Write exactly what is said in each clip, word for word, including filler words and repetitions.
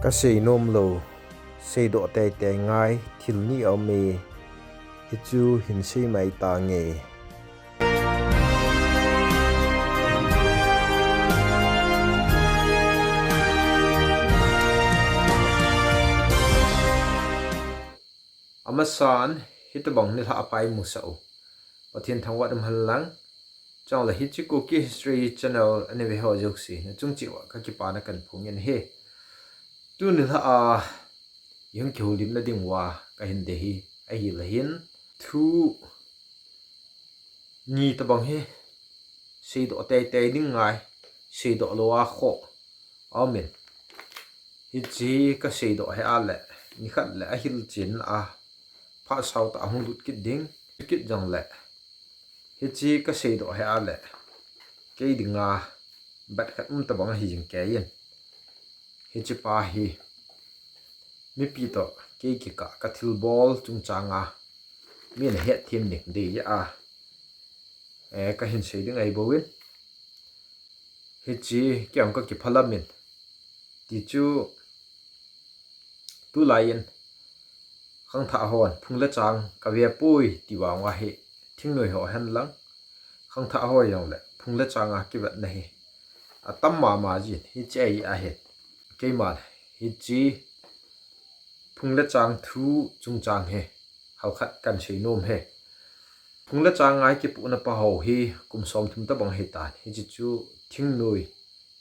Ka seinom lou, seidoh teitei ngai thil ni aum e, hichu hin sei mai tange. Amasan, hitobang nilhah a paimusah u Pathen thangvah um hen lang. Chule hiche Kuki History Channel ana ve ho jouse, nachung cheh uva kakipana kahin phong in ahi. Tuni nilhah a ihung kihoulimna ding uva kahin dei hi, ahile hin thu ni tobang hi seidoh teitei ding ngai, seidoh lou a khoh aumin. Hiche ka seidoh hi ahile, nikhat le ahilchenna a phat sautah a hung lut kit ding, kit jongle, hiche ka seidoh hi ahile, kei dinga bat khat um tobang ahi jing keiyin. Hiche pa hi mipi toh kei kikah ka thilbol chungchanga min ahetthem ding dei a, eh, kahin sei ding ahi bouvin. Hiche kei jong kakiphalam in, tichu tulai in khangthah hon phung le chang kave poi ti vang uva hi, thingnoi ho hen lang, khangthah ho jongle phung le changa kivetna hi atam mama jin, hiche ahi ahin. Keiman hiche phung le chang thu chungchang hi halkhat kahin seinom e. Phung le chang ngai kipuhna pa ho hi kum somthum tobang ahitan, hiche chu thingnoi,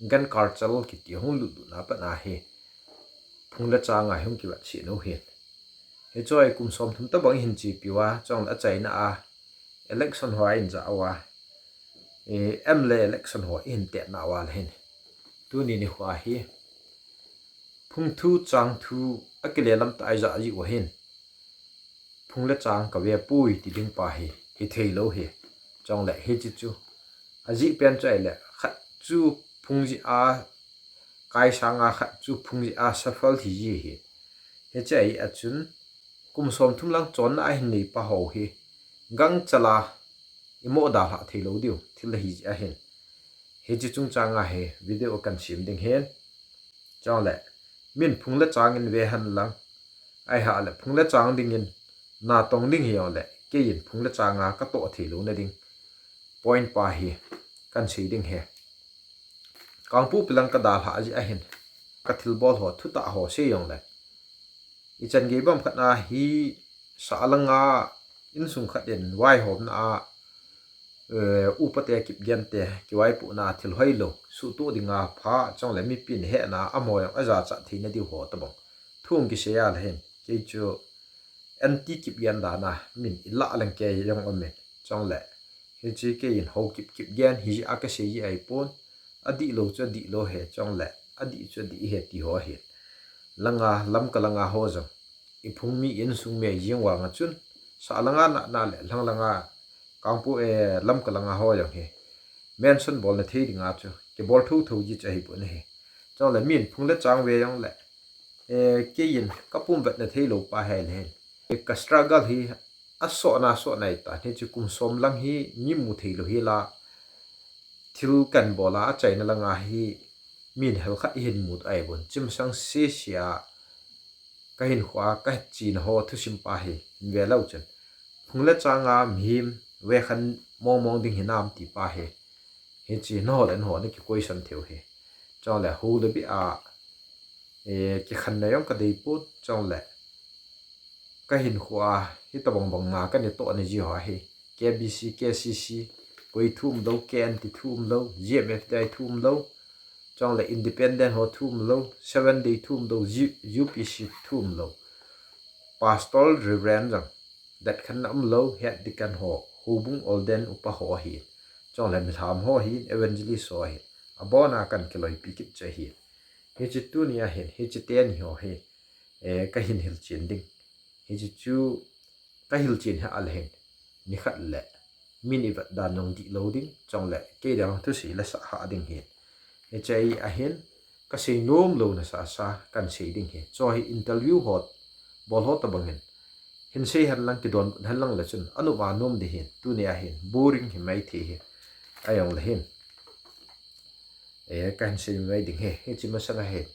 gun culture kiti hung lutlutna a pat ahi. Phung le chang ngai hung kivet sih u ahin. Hichu hi kum somthum tobang ihin chepi uva, chule achaina a election ho a ihin jah uva, eh, M L A election ho ihin tetna uva le hin, tuni nikho hi phung thu chang thu akile lamtah a ijah jeh uva hin, phung le chang kave poi ti ding pa hi hithei lou ahi. Chule hiche chu ajeh pen chu ahile, khat chu phung jeh a kaisang a, khat chu phung jeh a shuffle hi ji ahi. Hiche ahi a chun, kum somthum lang chonna ahin nei pa ho hi gangchal a imoh dalhah thei lou diu thil ahi jeh ahin, hiche chungchanga hi video kahin sem ding ahin. Chule min phung le chang in ve hen lang, ahile phung le chang dingin natong ding hijongle, keiyin phung le changa katoh thei louna ding point pa hi kahin sei ding ahi. Kangpokpi lang kadalhah jeh ahin, kathilbol ho thutah ho sei jongle, ichan gei bang khat na hi, sah langa insung khat in vaihomna a, eh, upate kipgente kivaipohna a thil hoilou suhtoh dinga pha, chule mipin hehna a amaho jong ajachat theina diu ho tobang thu hung kisei a le hin, kei chu anti kipgen dan a min ilah leng kei jong umin, chule hiche keiyin Haokip kipgen hijeh a kasei ji ahipon, adihlou chu adihlou ahi, chule adih chu adih ahi ti ho ahin. Langa, Lamka langa ho jong, iphung mi insung mi jeng vanga chun, sah langa natna le lhang langa, Kangpok, eh, Lamka langa ho jong hi mention bolna thei dinga chu kibol thouthou ji chu ahipon ahi. Chule min phung le chang ve jongle, eh, keiyin kapum vetna theilou pa ahile hin, ka struggle hi asohna asohna ahitan, hiche kum som lang hi mi mu theilou hila, thil kahin bol a achaina langa hi min helkhat ihin mut ahipon, chimsang sese a kahinkhoa kachena ho thusim pa hi hin ve leu chun, phung le changa mihem vekhan mongmong ding hinam ti pa hi, hiche nangho le nangho nakikoison theiu ahi. Chule hou le beh a, eh, kikhenna jong kadeipon, chule kahinkhoa hitobang bang na kana tohna ji ho hi, K B C, K C C, koi thu umlou, K N T thu umlou, G M F D I thu umlou, chule independent ho thu umlou, Seven Day thu umlou, G-, U P C thu umlou, Pastor Reverend jong detkhenna umlou, Head Deacon ho, houbung ordain upa ho ahin, chule milham ho ahin, evangelist ho ahin, abona kahin kiloipi kit chu ahin. Hiche tunia hin, hiche teni ho hi, eh, kahin hilchen ding. Hiche chu kahilchen hi ahile hin, nikhat le min ivet dan jong dihlou ding, chule kei dinga thusei le sah hah ding ahin. Hiche ahin, kasei nomlouna sasa kahin sei ding ahi. Chu hi interview ho, bol ho tobangin, hin sei hen lang, kidonbut hen lang le chun, anom anom ding ahin, tunia hin boring hi maithei ahi. Ahijongle hin, eh, kahin sei mai ding ahi, hiche masanga hin,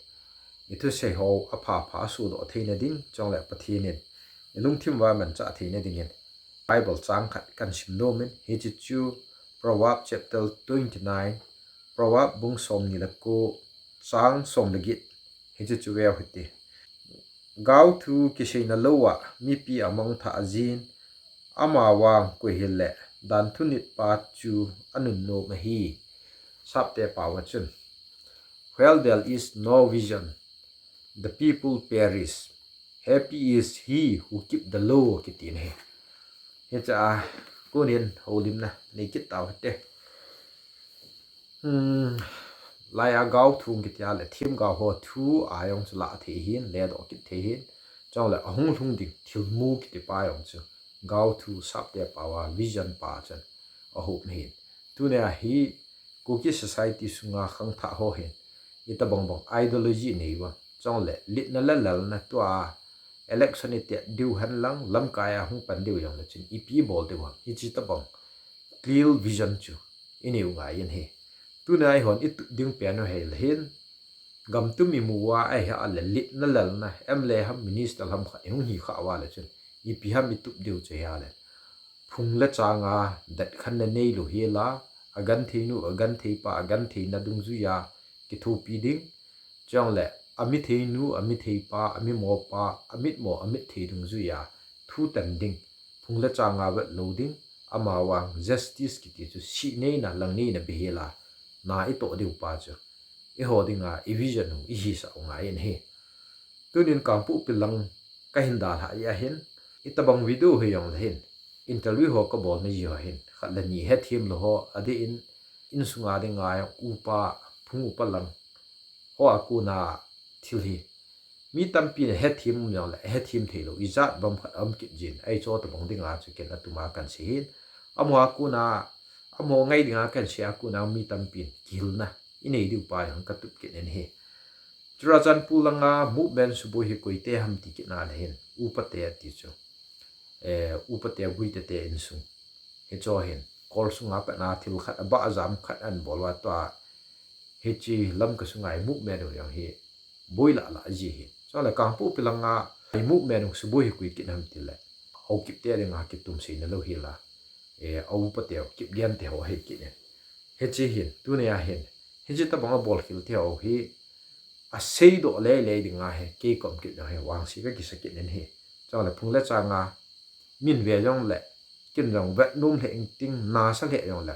i thusei ho apha pha a sudoh theina ding, chule Pathen in i lungthim uva manchah theina dingin Bible chang khat kahin sim nomin, hiche chu Proverb chapter twenty-nine, Proverb bung somni le ko, chang som le get, hiche chu veu hite. Gaothu kiseina louva mipi amang thah jin, amavang koi hile danthu nitpa chu anunnom ahi. Sapte pao a chun, Where there is no vision, the people perish. Happy is he who keep the law, kiti ahi. Hiche a konin houlimna nei kit tau hite. Hmm, laiya gaothu kiti a le themgao ho thu a jong chu lah thei ahin, ledoh kit thei ahin. Chule ahung lhung ding thilmu kiti pa jong chu gaothu, sapte pao a vision pa chun ahom ahin. Tunia hi Kuki society sunga khangthah ho hin itobang bang ideology nei uvam, chule letna le lalna, tua election itet diu henlang, lamkai a hung pan diu jongle chun ipi bol diu ham, hiche tobang clear vision chu inei u ngai in ahi. Tunia eihon itup ding pen u ahile hin, gam tum imu uva ahile letna lalna, MLA ham, minister ham khat ihung hi khah uva le chun ipi ham itup diu chu ahile, phung le changa detkhenna neilou hela, agentheinu, agentheipa, agentheina dungjuiya kithopi ding. Chule amithei nu, amithei pa, amimo pa, amitmo, amithei dungjuiya thutan ding, phung le changa vet lou ding, amavang justice kiti chu sih neina, lang neina behela na itoh diu pa chu eiho dinga i vision u ihisah u ngai in ahi. Tunin Kangpokpi lang kahin dalhah jeh ahin, itobang video hijongle hin, interview ho kabolna ji ho hin, khat le ni hethem lou ho, adeh in, insunga dinga upa, phung upa lang ho a kona thil hi mi tampin ahethem um jongle ahethem theilou ijat bang khat aum kit jin, ahi chu tobang dinga chu ken atuma kahin sei hin. Amaho a kona, amaho ngai dinga kahin sei a kona mi tampin kihilna inei diu pa jong katup kit in ahi. Churachandpur langa movement suboi hi koite ham ti kit na le hin, upate ati chu, eh, upate, guitate insung, hicheho hin kol sunga patna thil khat, abahjam khat ahin bol uva, tua hiche Lamka sunga movement u jong hi boi lah lah ji ahi. Chule Kangpokpi langa movement u suboi hi koi kit ham tile, Haokipte dinga kitum seina lou hela, eh, a upate, Kipgente ho ahi kit in. Hiche hin, tunia hin, hiche tobang abolkhel thei ho hi aseidoh lele dinga hi kei kom kit jong hi vangse kakisa kit in ahi. Chule phung le changa min ve jongle, ken jong vet nom lheh inting, nasa lheh jongle,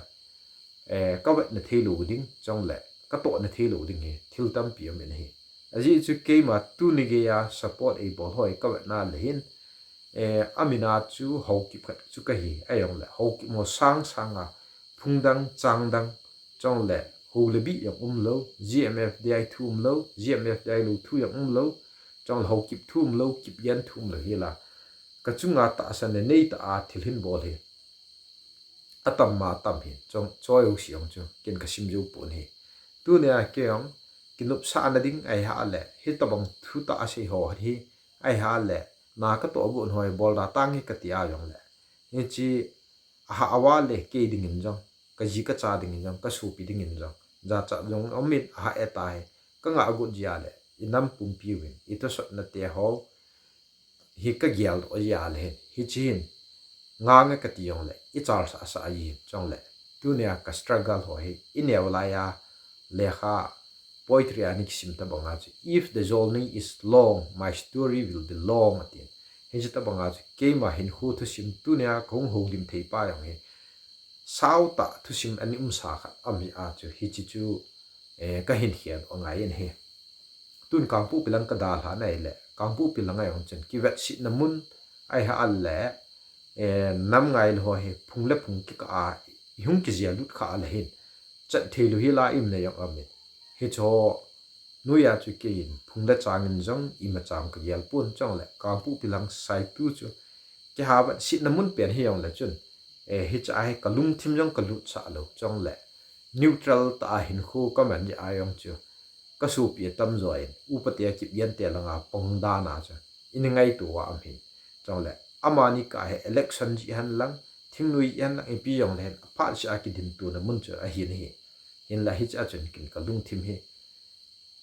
eh, kavetna theilou ding, chule katohna theilou ding hi thil tampi um in ahi. Ajeh chu keima tuni geiya support eibol ho hi kavetna le hin, eh, amin a chu Haokip khat chu kahi, ahijongle Haokip mo sang sanga phung dang, chang dang, chule hou le bih jong umlou, GMFDI thu umlou, GMFDI lou thu jong umlou, chule Haokip thu umlou, Kipgen thu umlou hela, kachunga tahsan le neitah a thil hin bol hi atam ma tam hin, chule choi ho si jong chu ken kasim jou pon ahi. Tunia kei jong kinopsahna ding ahile, hitobang thutah asei ho hi ahile, na katoh got ho hi bol da tange kati a jongle, hiche ahah uva le kei dingin jong, kaji kacha dingin jong, kasopi dingin jong jachat jong umin, ahah e tahi, kangah got jeh a le inam pumpi uvin ithusotna te ho hi kageldoh jeh a le hin, hiche hin ngange kati jongle ichalsah sah ahi, chule tunia ka struggle ho hi ineo laiya lekha, poetry a ana kisim tobanga chu, "If the journey is long, my story will be long," atin. Hiche tobanga chu keima hinkho thusim, tunia kahung houlim thei pa jong hi sautah thusim ana umsa khat aum jeh a chu hiche chu, eh, kahin khendoh angai in ahi. Tun Kangpokpi lang kadalhah na ahile, Kangpokpi langa jong chun kivetsetna mun ahile, eh, nam ngailou ho hi phung le phung kikah a ihung kijel lut khah le hin, chat theilou hela iumna jong umin, hicheho noiya chu keiin phung le changin jong imacha kagel pon, chule Kangpokpi lang saitu chu kiha vetsetna mun pen hijongle chun, eh, hiche a hi kalungthim jong kalutsah lou, chule neutral tah a hinkho kaman jeh a jong chu kasopi atamjo in upate, Kipgente langa pang dan a chu ina ngaito uva um hin, chule amani kah hi election jeh henlang, thingnoi jeh henlang, ipi jongle hin aphatseh a kidintona mun chu ahin ahi. Hinla hiche a chun ken kalungthim hi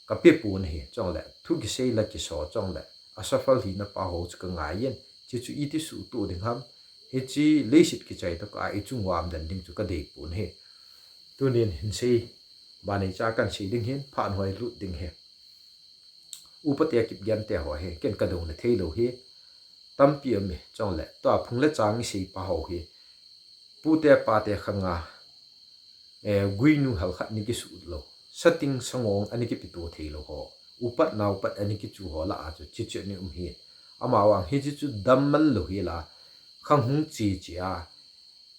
kape pon ahi, chule thu kisei la kiso, chule asafal hina pa ho chu kangai in, hiche chu iti suhtoh ding ham, hiche leiset kichai tokah a ichung uva umden ding chu kadei pon ahi. Tunin hinsei, banei cha kahin sei ding hin, phat hoi lut ding ahi. Upate Kipgen te ho hi, ken kadouna theilou hi tampi aum e, chule tua phung le chang isei pa ho hi, pute pate khanga, eh, guinu halkhat ana kisuh lou, sating sangong ana kipeto theilou ho, upat naupat ana kichu ho lah a chu hiche chu ana um ahi. Amavang hiche chu damman lou hi la, khang hung che che a,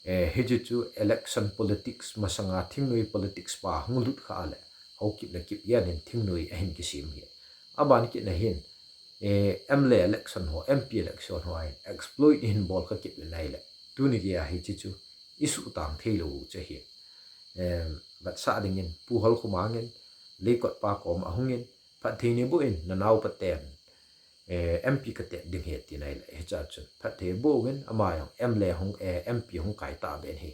eh, hiche chu election politics masanga thingnoi politics pa hung lut kha le, Haokip le Kipgen in thingnoi ahin kisem ahi. Aban kit na hin, eh, M L A election ho, M P election ho ahin exploit ahin bol kha kit le nai le, tuni geiya hiche chu isuhtang theilou u chu ahi. Eh, vetsah dingin Pu Holkhomang in Leikot pa koma ahungin, phatthei neiboh in, nanao paten, eh, M P katet ding ahi ati nai le, hiche a chun phatthei boh uvin, ama jong M L A hung, eh, M P hung kai ta ben ahi.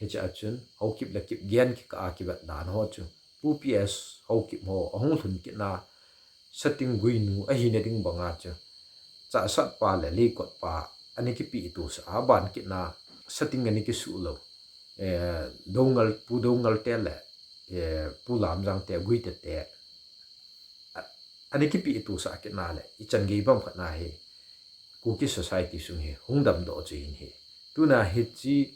Hiche a chun Haokip le Kipgen kikah a kivet dan ho chu, Pu P S Haokip ho ahung lhun kit na, sating guinu ahina ding banga chu, Chahsat pa le Leikot pa ana kipeto sah a, aban kit na sating ana kisuh lou, eh, Doungel, Pu Doungel te le, eh, Pu Lamjang te, Guite te, a, ana kipeto sah kit na le, ichan gei bang khat na hi Kuki society sung hi hung damdoh chu ahin ahi. Tuna hiche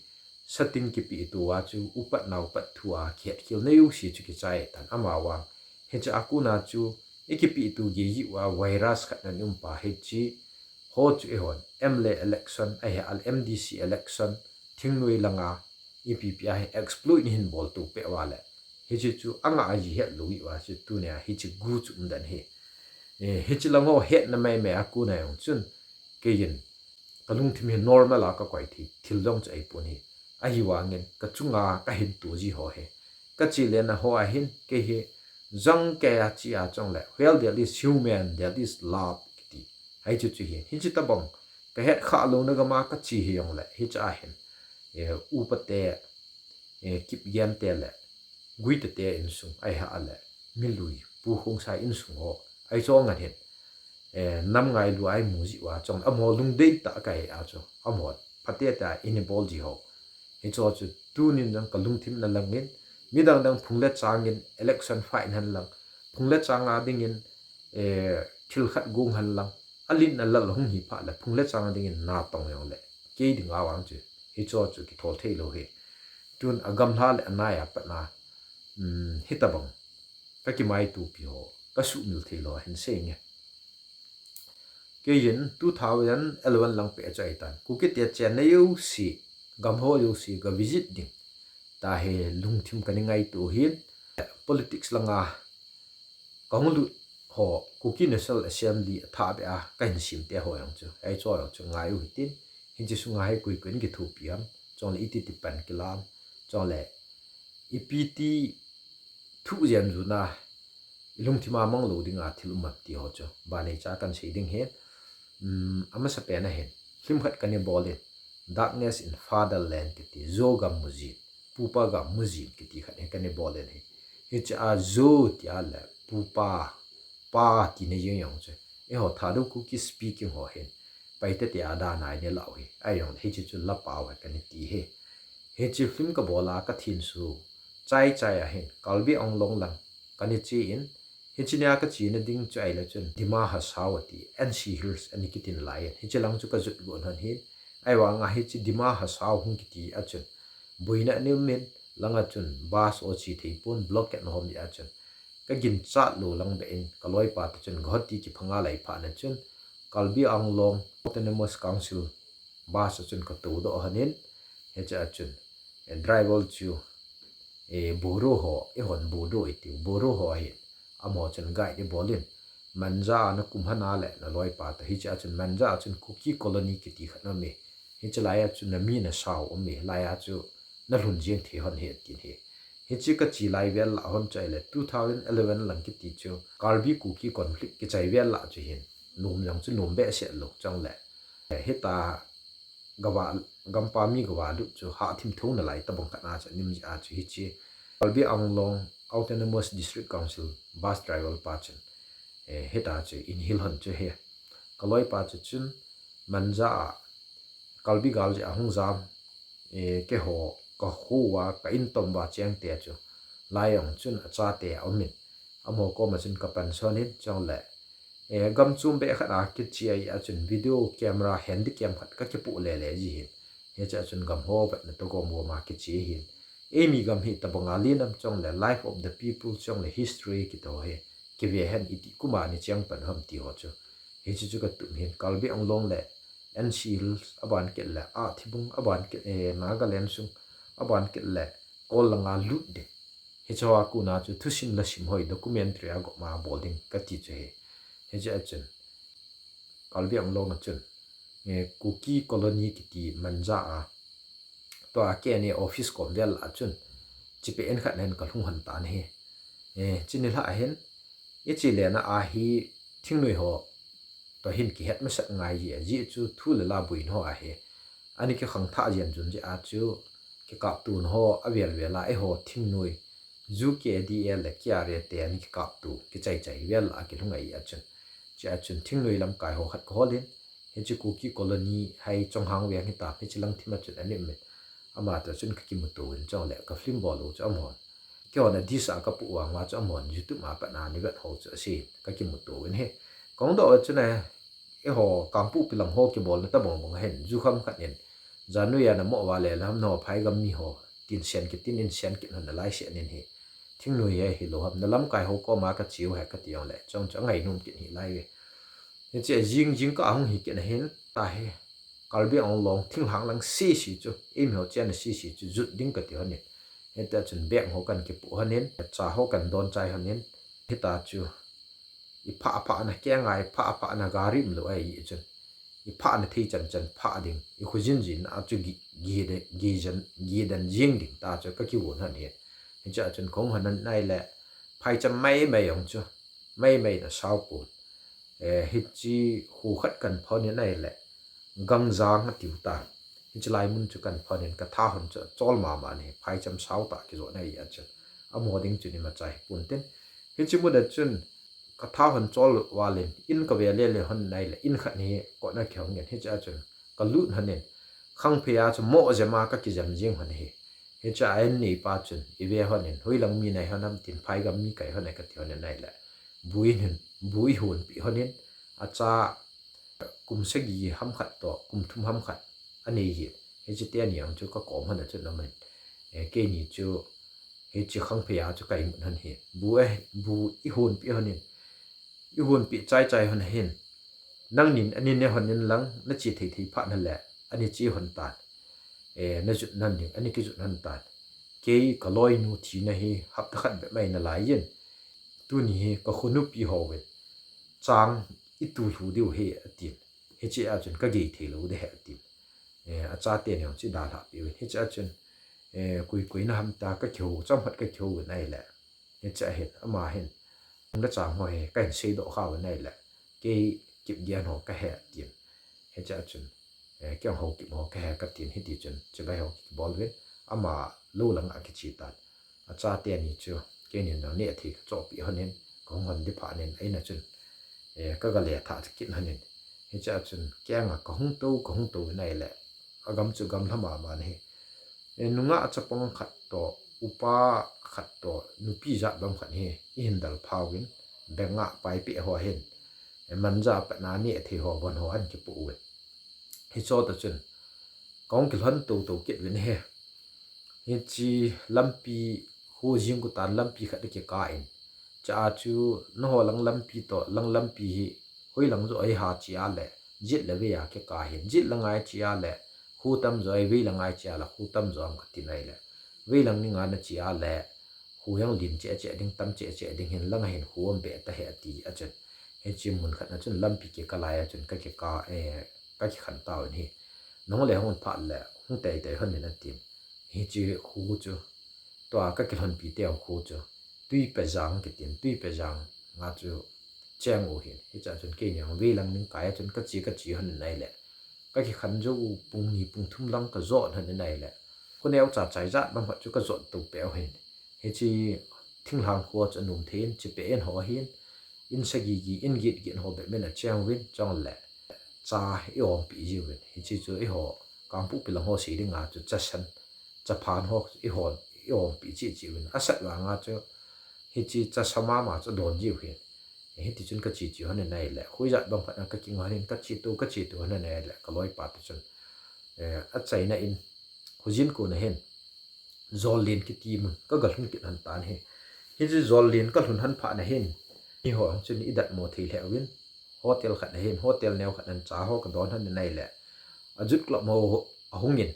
sating kipeto a chu upat naupat thu a kihetkhel na jouse chu kichai tan, amavang hiche a kona chu ikipeto gei jeh uva virus khat ana um pa, hiche ho chu eihon M L A election, ahileh M D C election, thingnoi langa ipi ipi a hi exploit ana hin bolto peh uva le, hiche chu angah ahi hetlou jeh uva chu tunia hiche gu chu umden ahi. Eh, hiche lang ho hetna maimai a kona jong chun, keiin kalungthim hi normal a kakoi thei thil jong chu ahipon ahi. Ahivangin kachunga kahin to ji ho hi, kache lena ho a hin kei hi jangkeiya che a chule, while there is human, there is love kiti, hiche chu ahi. Hiche tobang kahet khah louna gam a kache hijongle, hiche a hin, eh, Upate, eh, Kipgen te le Guite te insung, ahileh Milui, Pu Khongsai insung ho, hicheho ngan hin, eh, nam ngailu a imu jeh uva chule, amaho lungdei tah kahi a chu, amaho phatecha ana bol ji ho, hicheho chu tunin jong kalungthim na langin, midang dang phung le changin election fight hen lang, phung le chang a dingin, eh, thil khat gong hen lang, aletna lal hung hi phat le phung le chang a dingin natong jongle, kei dinga vang chu hicheho chu kithol theilou ahi. Tun agamla le anai a pat na, um, hitobang kakimaitopi ho kasuhmil theilou ahin seinge. Keiin two thousand eleven lang peh chu ahitan, Kuki te chenna jouse, gam ho jouse ka visit ding tia hi lungthim kana ngaito ahin, politics langa kahung lut ho, Kuki National Assembly athahbeh a kahin sem te ho jong chu, hicheho jong chu ngai u hitin, hiche sunga hi koi koi in kithopi ham, chule iti ti pan kilam, chule ipi ti thu jen juna ilungthim a manglou dinga thil um ham ti ho chu banei cha kahin sei ding ahin. Um, amasapen a hin film khat kana bol in, Darkness in Fatherland kiti, Zo gam mujin, Pupa gam mujin kiti khat hi kana bol in ahi. Hiche a Zo tia le Pupa, pa tina jeng jong chu, eiho Thadou Kuki speaking ho hin Paite te a dan a ina lah u ahi. Ahijongle hiche chu lapao ahi kana ti ahi. Hiche film kabol a kathenso chai chai a hin Karbi Anglong lang kana che in, hiche nia kachena ding chu ahile chun Dima Hasao ati, N C Hills ana kitin lai in, hiche lang chu kajot got lhon ahin. Ahivanga hiche Dima Hasao hung kiti a chun boina ana um in, langa chun bus ho che thei pon, blockade ana um jeh a chun kaginchat lou lang beh in, kaloipa toh chun Guwahati kiphanga lai phat na chun, Karbi Anglong Autonomous Council bus a chun katou doh lhon in, hiche a chun, eh, driver chu, eh, Bodo ho, eihon Bodo iti u, Bodo ho ahin, amaho chun guide abol in, Manja a nakum hana le naloipa toh, hiche a chun Manja a chun Kuki Colony kiti khat ana um e, hiche lai a chun nami nasao um e, lai a chu nalhun jeng thei lhon ahi atin ahi. Hiche kache lai vel lah hon chu ahile two thousand eleven lang kiti chu Karbi Kuki conflict kichai vel lah chu ahin, nom jong chu nom behseh lou chule, eh, hitia gava, gampa mi gava lut chu hahthim thouna lai tobang khat a chu ana um jeh a chu hiche Karbi Anglong Autonomous District Council bus driver pa chun, eh, hita chu in hil hon chu he. Ka loi pa chu chun Manja a Karbi gal jeh a hung jam, eh, keiho ka hou a ka in tom uva cheng te chu lai ong chun achate a um in, amaho koma chun ka pan son in chule, eh, gam chom beh khat a kiche ahi a chun video camera handycam khat ka kipoh le le ji hin. Hiche a chun gam ho vetna toh gom gom a kiche hin. Eimi gam hi tabang a len am chule life of the people chule history kiti ho hi kive hen iti kum a ni cheng pan ham ti ho chu. Hiche chu ka tum hin Karbi Anglong le N C Hills aban kit le a Thibung aban kit, eh, Nagaland sung aban kit le Kol langa lut ding. Hiche ho a kona chu thusim le sim hoi documentary a gom a bol ding ka ti chu he. Hiche a chun Karbi Anglong a chun, eh, Kuki Colony kiti Manja a, tua K N A office kom vel a chun chipe en khat nen ka lhung hon tan ahi. Eh, chuni lha a hin, i che le na a hi thingnoi ho toh hin kihet masat ngai ji a, ji chu thu le la buin ho ahi. Ani kikhang tha jian jun ji a chu kikap tun ho a vel vel a eiho thingnoi Zu K D L le K R A te ani kikap tu kichai chai vel a kilhung ahi a chun. Chi a chun thingnoi lamkai ho khat ka hol in, hiche Kuki Colony hai Chonghang veng hitam, hiche lang thim a chun ani um in. Ama toh chun ka kimuto in chule ka film bol u chu amahon. Keihon a dis a ka poh vang uva chu amahon YouTube a pat a ni vet ho chu ase in ka kimuto in he. Ka hung doh u chun a, eiho Kangpokpi lam ho kibolna tabang bang a hin, ju kham khat in, January a na mo uva le le ham na ho phai gam mi ho, tin sian kit tin in sian kit hon na lai sian in hi. Thingnoi hi hilou ham, na lamkai ho koma ka che u he ka ti jong le, chong chu angainom kit hi lai ve. Hiche a jing jing ka hung hi kit na hin, ta hi, Karbi Anglong thinglhang lang sisi chu, eimi ho chenna sisi chu, jut ding ka ti hon in. Hita chun bag ho kan kipoh hon in, cha ho kan don chai hon in, hita chu, i phah phah na, kei ngai phah phah na gari um lou ahi chun. I phah na thei chan chan phah ding. I khu jin jin a chu gi, gi de, gi jan, gi dan jing ding ta chu ka kivon hon hin. Hiche a chun ka hung hon in ahile, phaicham mai mai jong chu, mai mai na sao pon. Eh, hiche khu khat kan phon in ahile, Gangjang a tiu ta. Hiche lai mun chu kan phon in ka tha hon chu chol mama ni, phaicham sao ta kijo na ahi a chun. Amaho ding chu ni machai pon tin. Hiche mun a chun ka tha hon chol val in, in ka ve le le hon in ahile, in khat hi kona kihong in, hiche a chun ka lut hon in, khangphei a chu mo jema ka kijem jing hon hi. Hiche a in neipa chun, i ve hon in, hoilang mi nai hon am tin, phai gam mi kai hon e ka ti hon in ahile. Bu i hin, bu i hon pi hon in, acha kum sagi ham khat toh, kum thum ham khat anei hi. Hiche teni jong chu ka kom hon a chun aman. Eh, keini chu, hiche khangphei a chu ka imut hon hi. Bu e, bu i hon pi hon in. I hon pi chai chai hon hin. Nangnin ani ne hon in lang, na che thei thei phat na le, ani che hon tan. Eh, na jut nan ding, ani kijut hon tan. Kei ka loinu thina hi hapta khat bep mai na lai in. Tuni hi ka khonupi ho vin. Chang i tu lhu diu hi a tin. Hiche a chun ka gei thei lou de he a tin. Eh, achate ni jong chu dalha pi uvin. Hiche a chun, eh, koi koi na ham ta ka kihou, chomkhat ka kihou uvin ahile. Hiche a hin, ama hin. Hung le chang ho hi, ka hin seidoh kha uvin ahile. Kei Kipgen ho ka he a tin. Hiche a chun, eh, kei jong Haokip ho ka he ka tin hiti chun, chibai ho kibol uvin. Ama lou lang a kiche tan. Achate ni chu, keinin jong neh thei ka chohpeh hon in, ka hung hon di phat in, a in a chun, eh, ka ga le thah kit hon in. Hiche a chun, kei anga ka hung tou, ka hung tou in ahile, a gam chu gamla mama na hi. Eh, nungah chapang khat toh, upa khat toh, nupi jat bang khat hi, i hin dal pha uvin, beng a paipeh ho hin, eh, Manja pat na neh thei ho bon ho an kipoh uvin. Hiche toh chun, ka hung kilhon tou tou kit uvin ahi. Hiche lampi, khu jing ku tan lampi khat a kikah in. Cha a chu, nangho lang lampi toh, lang lampi hi, hoilang joh ahi ham ti a le, jet le vei a kikah hin. Jet lang ahi ti a le, khu tam joh ahi, vei lang ahi ti a le, khu tam joh ham ka tin ahile. Vei lang ning a na ti a le, khu jong len cheh cheh ding, tam cheh cheh ding hin, lang a hin khu um be ta he a ti a chun. Hiche mun khat na chun lampi kikah lai a chun ka kikah, eh, ka kikhen tauvin ahi. Nahung le hung phat le, hung tei tei hon in a tin. Hiche khu chu, tua ka kilhonpi teu khu chu, Tuipejang kitin, Tuipejang nga chu cheng u hin. Hiche a chun keini jong vei lang ning kai a chun ka che, ka che hon in ahile. Ka kikhen jou u pung ni pung thum lang ka jot hon in ahile. Khu neo cha chai jat bang khat chu ka jot tou peh u hin. Hiche thinglhang kho chu anom thei in, chepeh in ho ahin, in sagi gi, in get get ho bep min acheng uvin, chule cha i-ompi jiuvin. Hiche chu eiho Kangpokpi lang ho sei dinga chu chasan, chaphan ho i-ompi cheh cheh uvin. Asat vanga chu hiche chasa mama chu adon jiu hin. Hiti chun kache che hon in ahile, hoijat bang phat na kakingah in, kache to, kache to hon in ahile, kaloipa toh chun, eh, achaina in, khojin kona hin, Jollen kiti mun kagalhun kit hon tan ahi. Hiche Jollen kalhun hon phat na hin, miho jong chun eidatmo thei lheh uvin, hotel khat na hin, hotel neo khat na hin cha ho kadon hon in ahile, a Youth Club ho ahungin,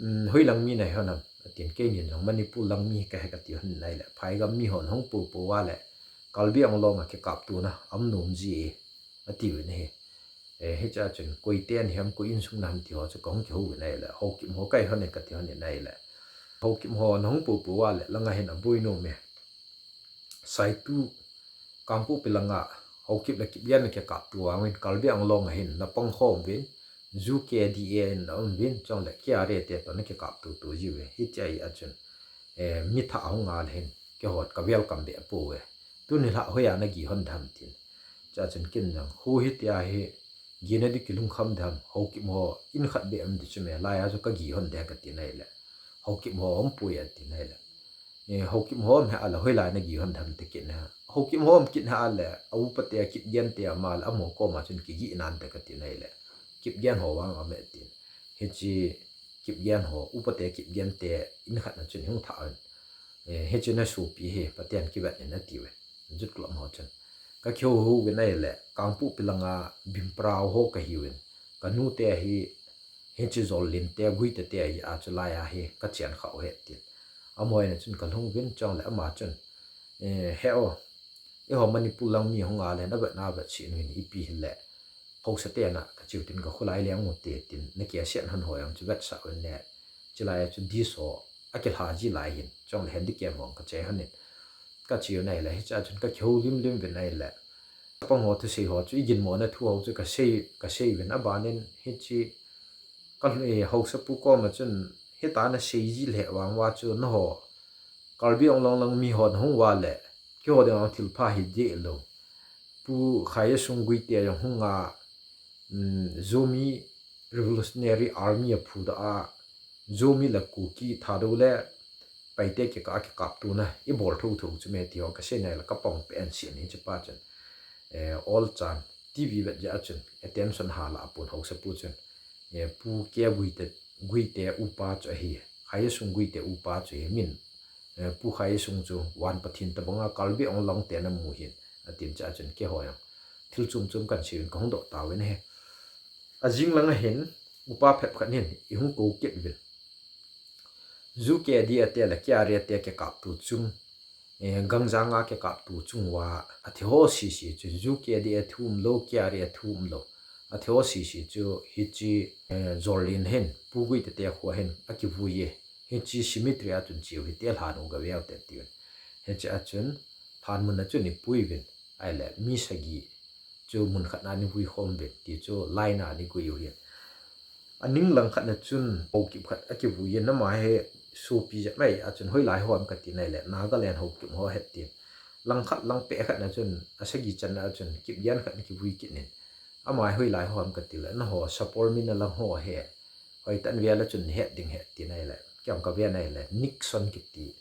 um, hoilang mi nahi hon ham, atin, keinin jong Manipur lang mi kahi kati hon in ahile, phaigam mihon hung poupou a le, Karbi Anglong a kikaptona aum nom ji e, atiuvin ahi. Eh, hichea chun koiten ham, koi insung na ham ti ho chu kahung kihouvin ahile, Haokip ho kahi hon e kati hon in ahile, Haokip ho nahung poupou a le, langa hin aboi nom e. Saitu, Kangpokpi langa Haokip le Kipgen kikapto vangin Karbi Anglong a hin napang khom uvin, U K D A in naum uvin, chule K R A te toh nakikapto to jiuve. Hichea chun, eh, mi thah ahung a le hin, keiho ka welcome beh pouve. Tuni lha hoiya nagih hon dem tin. Chua chun ken jong, khu hitia hi gihna di kilungkham dem, Haokip ho in khat beh um di chu me, laiya chu kagih hon de katin ahile, Haokip ho aumpoi atin ahile, eh, Haokip ho um hih a le hoilai nagih hon dem ti kit na. Haokip ho um kit hih a le, a upa te, Kipgen te ama le, amaho koma chun kigih nante katin ahile, Kipgen ho vang aume tin. Hiche Kipgen ho, upa te, Kipgen te in khat na chun hung thah un. Eh, hiche nasopi hi Pathen kivet in atiuve. Youth Club ho chun kakihou hou uvin ahile, Kangpokpi langa Bimprao ho kahiuvin, kanute hi, hiche Jollen te, Guite te ahi a, chulaiya hi kachen khah u ahi tin. Amaho in chun kalhung uvin, chule ama chun, eh, he o, eiho Manipur lang mi hung a le, navet navet sih un, ipi hile haosa te na kache u tin, kakholai leng u te tin, nakeh set hon ho jong chu vetsah un le, chulaiya chu dish ho akilha ji lai hin, chule handicap ho kache hon in, kache u ahile, hichea chun kakihou limlim uvin ahile, chapang ho thusei ho chu, iginmo na thu ho chu kasei, kasei uvin, abanin hiche ka, eh, haosapu koma chun, hitia nasei ji lheh vang uva chu nangho Karbi Anglong lang miho nahung uva le, keiho dinga thilpha hideh lou. Pu Khayesung Guite jong hung a, um, Zomi Revolutionary Army aphudoh a, Zomi le Kuki, Thadou le Paite kikah a kikaptona ibol thotho chu me ti ho kasei in ahile, kapang pen sih in hichepa chun, eh, olchan T V vet jeh a chun attention hala apon haosapu chun, eh, Pu K. Guite, Guite upa chu ahi, Khayesung Guite upa chu ahi, min, eh, Pu Khayesung chu van Pathen tobanga Karbi Anglong te namu hin, atin chea chun keiho jong thil chom chom kahin sei uvin kahung doh tauvin ahi. Ajing langa hin, upa phabep khat hin eihung kou kit uvin, U K D A te le K R A te kikapto chung, eh, Gangjang a kikapto chung uva athi ho sese chu, U K D A thu umlou, K R A thu umlou, athi ho sese chu hiche, eh, Jollen hin, Pu Guite te kho hin akivui e. Hiche cemetery a chun cheu hite, lhan u gaveu te tiuvin. Hichea chun lhan mun a chun eipui uvin, ahile mi sagi chu mun khat na eivui khom uvin, ti chu line a eikoi u ahin. Aning lang khat na chun Haokip khat akivui in, ama hi sopi jep mai a chun hoilai ho ham kati in ahile, Nagaland Haokip ho ahi tin. Lang khat lang peh khat na chun, asagi channa a chun Kipgen khat akivui kit in, ama hi hoilai ho ham kati le, nangho Sapormeina lang ho ahi, hoitah in vel a chun nahet ding ahi tin ahile, kei jong kaven ahile, Nixon kiti,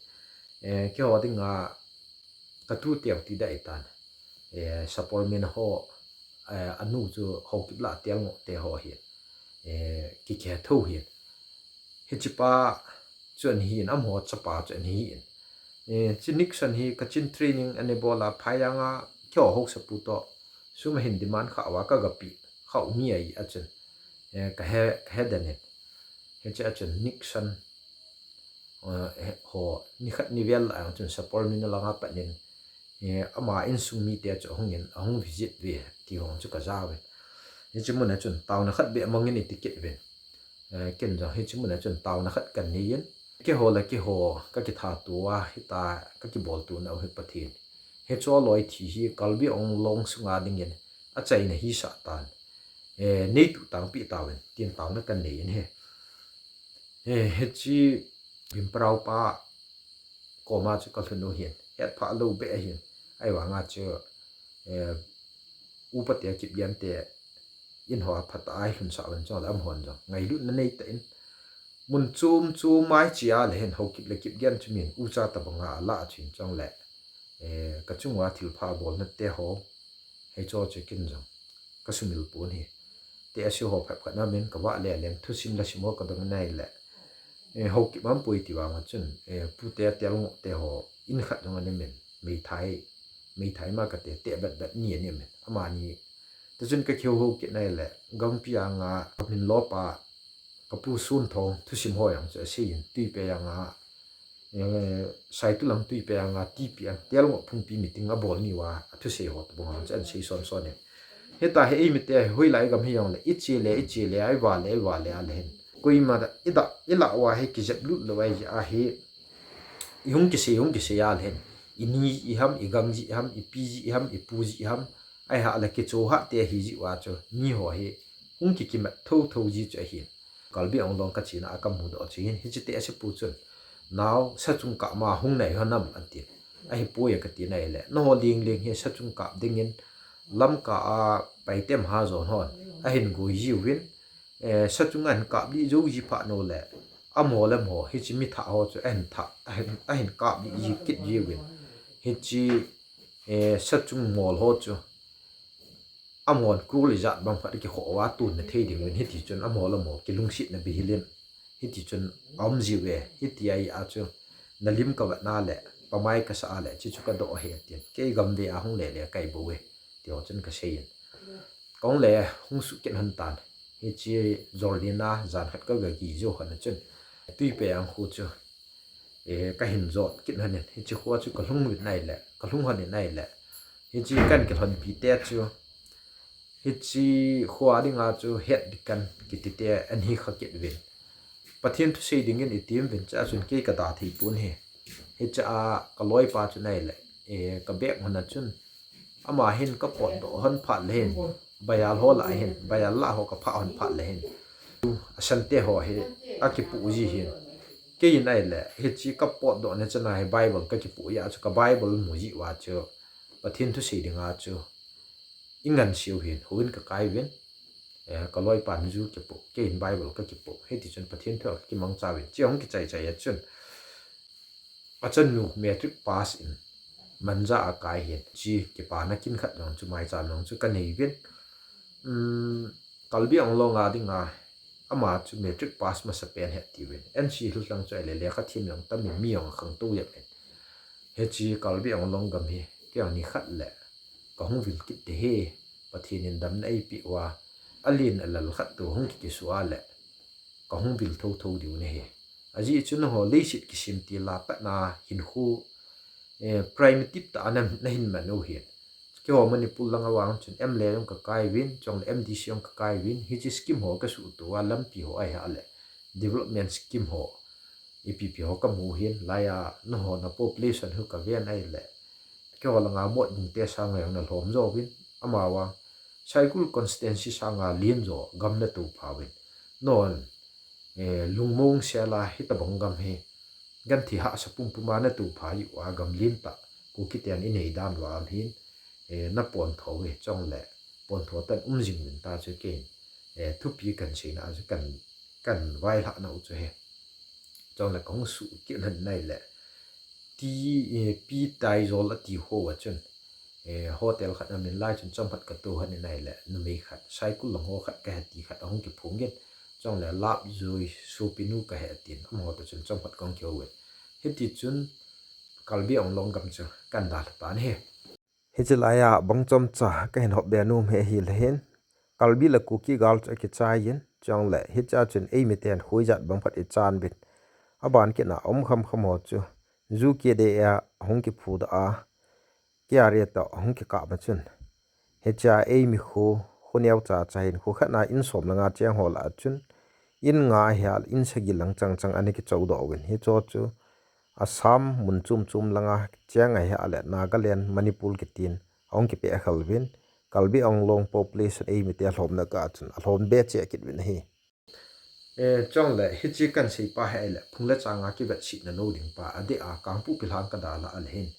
eh, keiho dinga katu teu ti dai tan, eh, Sapormeina ho, eh, anu chu Haokip lah Telngoh te ho ahi, eh, kikhe tho ahin. Hichepa chu ana hin, amaho chapa chu ana hin. Eh, hiche Nixon hi Kachin training ana bol a, Phayang a keiho haosapu toh sum ahin demand khah uva, kagapeh khah u mi ahi a chun, eh, kahe, kahe den in. Hichea chun Nixon, eh, ho, nikhat nivel a chun Sapormeina langa pat in, eh, ama insung mite chu ahung in, ahung visit uve ti ho chu kaja uvin. Hiche mun a chun taona khat beh mangin eiti kit uvin. Eh, ken jong hiche mun a chun taona khat kanei in, keiho le keiho kakithat uva, hitia kakibol tona u hi Pathen, hiche loi thi hi Karbi Anglong sunga dingin achaina hisah tan, eh, neituh tangpeh tauvin, tin taona kanei in ahi. Eh, hiche Bimprao pa koma chu kalhun u hin, hetphah lou beh ahin. Ahivanga chu, eh, upa te Kipgen te in hoa phatah a eilhun sah uvin chule amahon jong ngailutna neitah in, mun chom chom a hiche a le hin Haokip le Kipgen chu min ucha tobanga alah chu hin chule, eh, kachunga thilpha bolna te ho, hicheho chu ken jong kasumil pon ahi. Tehse ho phabep khat na min kavah le leng thusim lasim ho kadong in ahile, eh, Haokip ampui ti vanga chun, eh, pute Telngoh te ho in khat jong ana min, meithai, meithai ma kate, teh betbet ni ana min. Amani te chun kakihou kit in ahile, gangpi anga kamin lopa kapu Sunthong thusim ho jong chu asei in, Tuipe anga, eh, Saitulang Tuipe anga, Tipi ang, Telngoh phungpi meeting abol ni uva, athusei ho tobang chu ana sei son son in. Hita hi eimite hoilai gam hijongle, iche le, iche le, iva le, iva le a le hin, koima da, ida, ilah uva hi kijep lut lou ahi, ihung kisei, hung kisei a le hin, ini jeh ham, igang jeh ham, ipi jeh ham, ipu jeh ham, ahi a le kichohah te ahi jeh uva chu miho hi hung kikimat thotho ji chu ahin. Karbi Anglong kachena a kamudoh chu hin, hiche tehse pu chun, nao, sachung kap ma hung nai hon am, atin. Ahipoi kati in ahile, nangho lenglen hi sachung kap dingin Lamka a Paitem Hajon hon ahin goi jiuvin, eh, sachung ahin kaplih jou ji phat nu le, amaho le amaho, hiche mithah ho chu ahin thah, ahin, ahin kaplih ji kit jiuvin, hiche, eh, sachung mol ho chu amahon crore ijat bang phat akikhoh uva tonna thei dinguvin, hiti chun amaho le amaho kilungsetna bihil in, hiti chun aum jiuve, hiti ahi a chu nalim kavetna le pamai kasah a le, hiche chu kadoh ahi, atin. Kei gamvei a hung le le kahi bouve, tiho chun kasei in, kahung le hung suh kit hon tan. Hiche Jordan a jan khat kagagel jou hon a chun, Tuipe ang khu chu, eh, kahin jot kit hon in, hiche khoa chu kalhung uvin ahile, kalhung hon in ahile, hiche kahin kilhonpi te chu, hiche khoa dinga chu head deacon kiti te ahin kha kit uvin. Pathen thusei dingin iti uvin, chua chun kei kada thei pon ahi. Hichea kaloipa chun ahile, eh, kabeh hon a chun, ama hin kapotdoh hon phat le hin, Bible ho lah hin, Bible lah ho kaphah hon phat le hin, asante ho hi akipoh ji hin. Kei in ahile, hiche kapotdoh na chana hi Bible kakipoh jeh a chu ka Bible mu jeh uva chu, Pathen thusei dinga chu ingansei u hin, houin kakai uvin, eh, kaloipan ju kipoh, kei in Bible kakipoh, hiti chun Pathen thu a kakimangcha uvin, hiche hung kichai chai a chun, achanu matric pass in Manja akai hin, hiche kipana kin khat jong chu maicham jong chu kanei uvin. Um, Karbi Anglong a dinga, ama chu matric pass masapen ahi atiuvin. N C Hills lang chu ahile lekha them jong tam in, mi jong akhangtou jep in. Hiche Karbi Anglong gam hi, kei jong nikhat le kahung vil kit ding ahi, Pathen in damna eipeh uva, alen alal khat toh hung kikisuh a le, kahung vil thotho diu ahi. Ajeh chu nangho leiset kisem til a pat na hinkho, eh, primitive tah a na, nahin man u hin. Keiho Manipur lang a vang chun M L A jong kakai uvin, chule M D C jong kakai uvin, hiche scheme ho kasuhto a, lampi ho ahi a le, development scheme ho, ipi ipi ho kamu hin, laiya nangho na population hi kaven ahile, keiho langa Motbung te sanga jong nalhom jo uvin, amavang Saikul constituency sanga len jo gam natoupha uvin. Nangho, eh, lungmong sel a hitobang gam hi, genthei hahsa pumpum a natoupha jeh uva gam lentah Kuki ten inei dan uva ahin, eh, napontho uve, chule pontho tah in um jing uvin ta chu kei in, eh, thupi kahin seina a chu kahin, kahin vailhah nau chu ahi. Chule kahung suh kit hon in ahile, ti, eh, Pi Taijol ati ho a chun, eh, hotel khat a min lai chun chomkhat kato hon in ahile, numei khat, Saikul lang ho khat kahi ti khat ahung kiphong in, chule Lapjoi sopinu kahi atin, amaho toh chun chomkhat kahung kihou uvin. Hiti chun Karbi Anglong gam chu kahin dalha tan ahi. Hiche laiya bang chomcha kahin hopbe nom hi ahile hin, Karbi le Kuki gal chu akichai in, chule hichea chun eimiten kho ijat bang phat ichan uvin, aban kit na um khamkham ho chu, U K D A a hung kiphudoh a, K R A toh hung kikap a chun, hichea eimi kho, kho neocha cha hin, kho khat na in som le nga cheng ho lah a chun, in nga ahi a le in sagi lang chang chang ana kichoudoh uvin, hicheho chu Assam mun chom chom langa cheng ahi a le Nagaland, Manipur kitin ahung kipeh khel uvin, Karbi Anglong population eimite alhomna kah a chun alhom be cheh kit uvin ahi. Eh, chule hiche kahin seipa hi ahile, phung le changa kivetsetna nou ding pa, adeh a Kangpokpi lang kadalhah a le hin.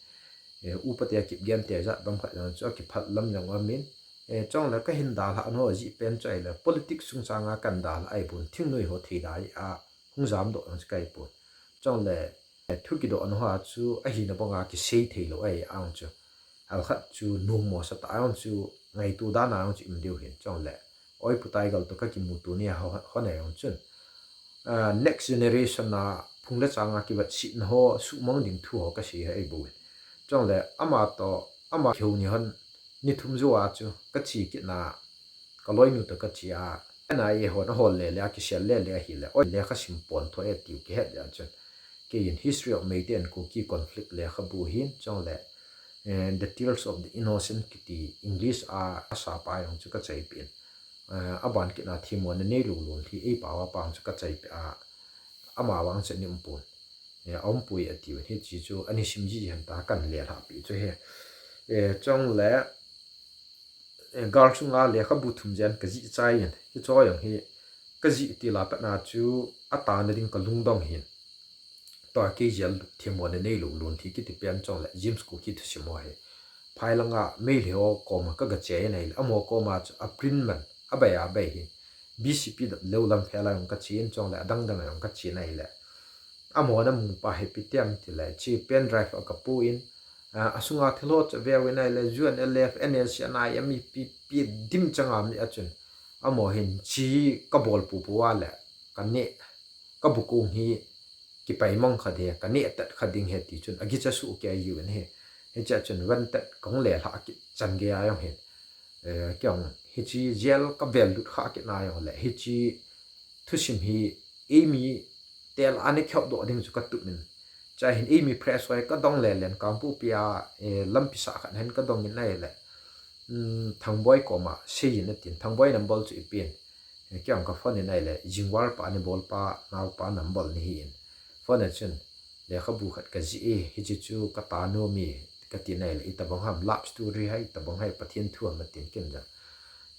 Eh, upa te a Kipgen te jat bang khat jong chu akiphal lam jong aum in. Eh, chule kahin dalhah nau ajeh pen chu ahile, politics chungchanga kahin dalhah ahi pon, thingnoi ho theida a hung jamdoh jong chu kahi pon. Chule, eh, thu kidoh nau a chu ahina banga kisei thei lou ahi a jong chu. Hal khat chu numo sa ta a jong chu ngaito dan a jong chu um diu hin chule. Oi pu Taigal toh kakimuto ni a ho, ho nei jong chun. Ah, next generation a phung le changa kivetsetna ho suhmang ding thu ho kasei ahi bou hin. Chule ama toh, ama kihou ni hon ni thum jou a chu kache kit na, kaloinu toh kache a, N I A hon ahol le le a kisel le le ahile, oi lekha sim pon tho e tiu kihet le a chun. Keiin History of Meitei and Kuki Conflict lekhabu hin chule, eh, The Tears of the Innocent kiti English a, asapa jong chu kachaipeh in. Eh, aban kit na Themmona Neilou Lunlhi eipao a pa jong chu kachaipeh a, ama vang chu ani um pon. Eh, aum poi atiuvin hiche chu ani sim ji hen ta kahin lelhah peh chu ahi. Eh, chule, eh, gal sunga lekhabu thum jen kajih chai in, hiche jong hi kajih til a pat na chu atana ding kalungdong hin. Tua kei jel Themmona Neilou Lunlhi kiti pen chule James Kuki thusim ho hi. Phai langa Meitei ho koma kaga che in ahile, amaho koma chu a print man, abai abai hin. B C P dap lou lam phel a jong kache in chule adang dang a jong kache in ahile. Amaho namu pa hi ipi ti em tile, hiche pen drive a kapu in, ah, asunga thil ho chu aveuvin ahile, U N L F, N S C N I, M E P, pi dim changa mi a chun. Amaho hin hiche kabol popo a le, kaneh, kabukong hi kipai mang kha ding, kaneh tat kha ding ahi ti chun, akicha suh kei uvin ahi. Hiche a chun van tat kahung lelhah kit chan gei a jong hin. Eh, kei jong hiche jail kavel lut kha kit na jong le, hiche thusim hi eimi tel a ana kihopdoh ding chu katup in. Chua hin eimi press ho hi kadong le len Kangpokpi a, eh, lampi sah khat hin kadong in ahile. Um, Thangboi koma sei in atin, Thangboi number chu ipi in. Eh, kei jong ka phone in ahile, Jingwal pa ni bol pa, naopa number ni hi in. Phone a chun, lekhabu khat kajih e, hiche chu kata nom e, kati in ahile, itobang ham love story ham, itobang ham Pathen thu ham atin ken jong.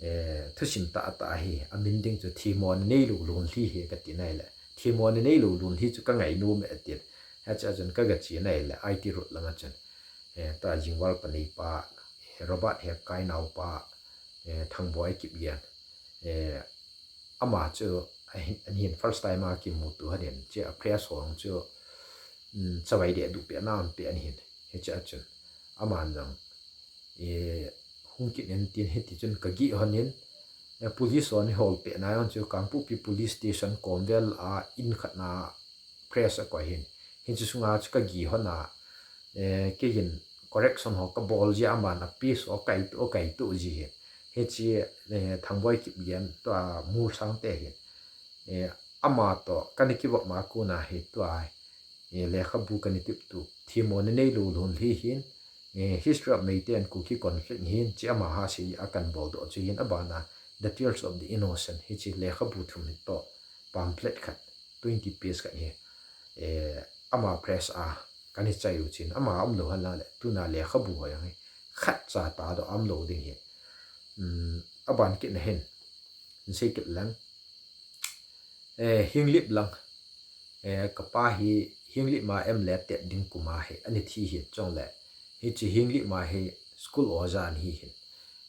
Eh, thusim tah tah ahi, amin ding chu Themmona Neilou Lunlhi ahi kati in ahile. Themmona Neilou Lunlhi chu kangai nom e atin. Hiche a chun kaga che in ahile, I T Road langa chun. Eh, tua Jingwal pa neipa, eh, Robert Hekkai naopa, eh, Thangboi Kipgen. Eh, ama chu, ahin, ahin first time a kimuto hon in, hiche a press ho chu, um, chavai deh duh peh na ahin peh ahin. Hiche a chun, aman jong, eh, hung kit in tin hiti chun kagih hon in, eh, police hon eihol peh na jong chu Kangpokpi Police Station kom vel a in khat na press akoi hin. Hiche sunga chu kagih hon a, eh, kei hin correction ho kabol ji a, aman a piece ho kaito, kaito ji hin. Hiche, eh, Thangboi Kipgen tua Molsang te hin. Eh, ama toh kana kivop ma kon a hi tua, eh, lekhabu kana tep tu Themmona Neilou Lunlhi hin, eh, History of Meitei and Kuki Conflict hin, hiche ama ha sei a kahin boldoh chu hin, abana The Tears of the Innocent, hiche lekhabu thum hi toh pamphlet khat, twenty page khat hi, eh, ama press a kana chai u chun, ama umlou hon lang le, tuna lekhabu ho jong hi khatcha tadoh umlou ding hi. Um, aban kit na hin, hin sei kit leng. Eh, Henglep lang. Eh, kapa hi Henglep ma M L A tet ding kum a hi ana thi hi chule. Hiche Henglep ma hi school oja ana hi hin.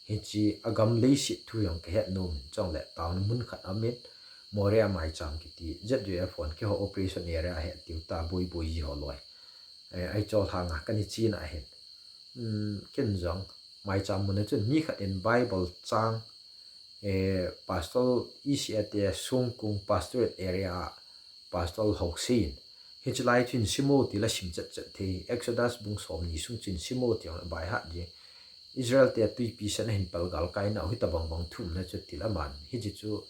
Hiche agam leiset thu jong kahet nom in chule. Town mun khat amin, Moreh a maicham kiti. Z U F hon keiho operation area ahi tiu ta, boi boi ji ho loi. Eh, ahi chol hanga kana che na hin. Um, ken jong maicham mun a chun mi khat in Bible chang, eh, Pastor E C A te Songkung Pastorate Area Pastor Haokse in, hiche lai chun sim o tile sim chet chet thei, Exodus bung somni sung chun sim o ti jong by heart ji. Israel te twipi san ahin pal galkai nau hitobang bang thum na chu tile aman. Hiche chu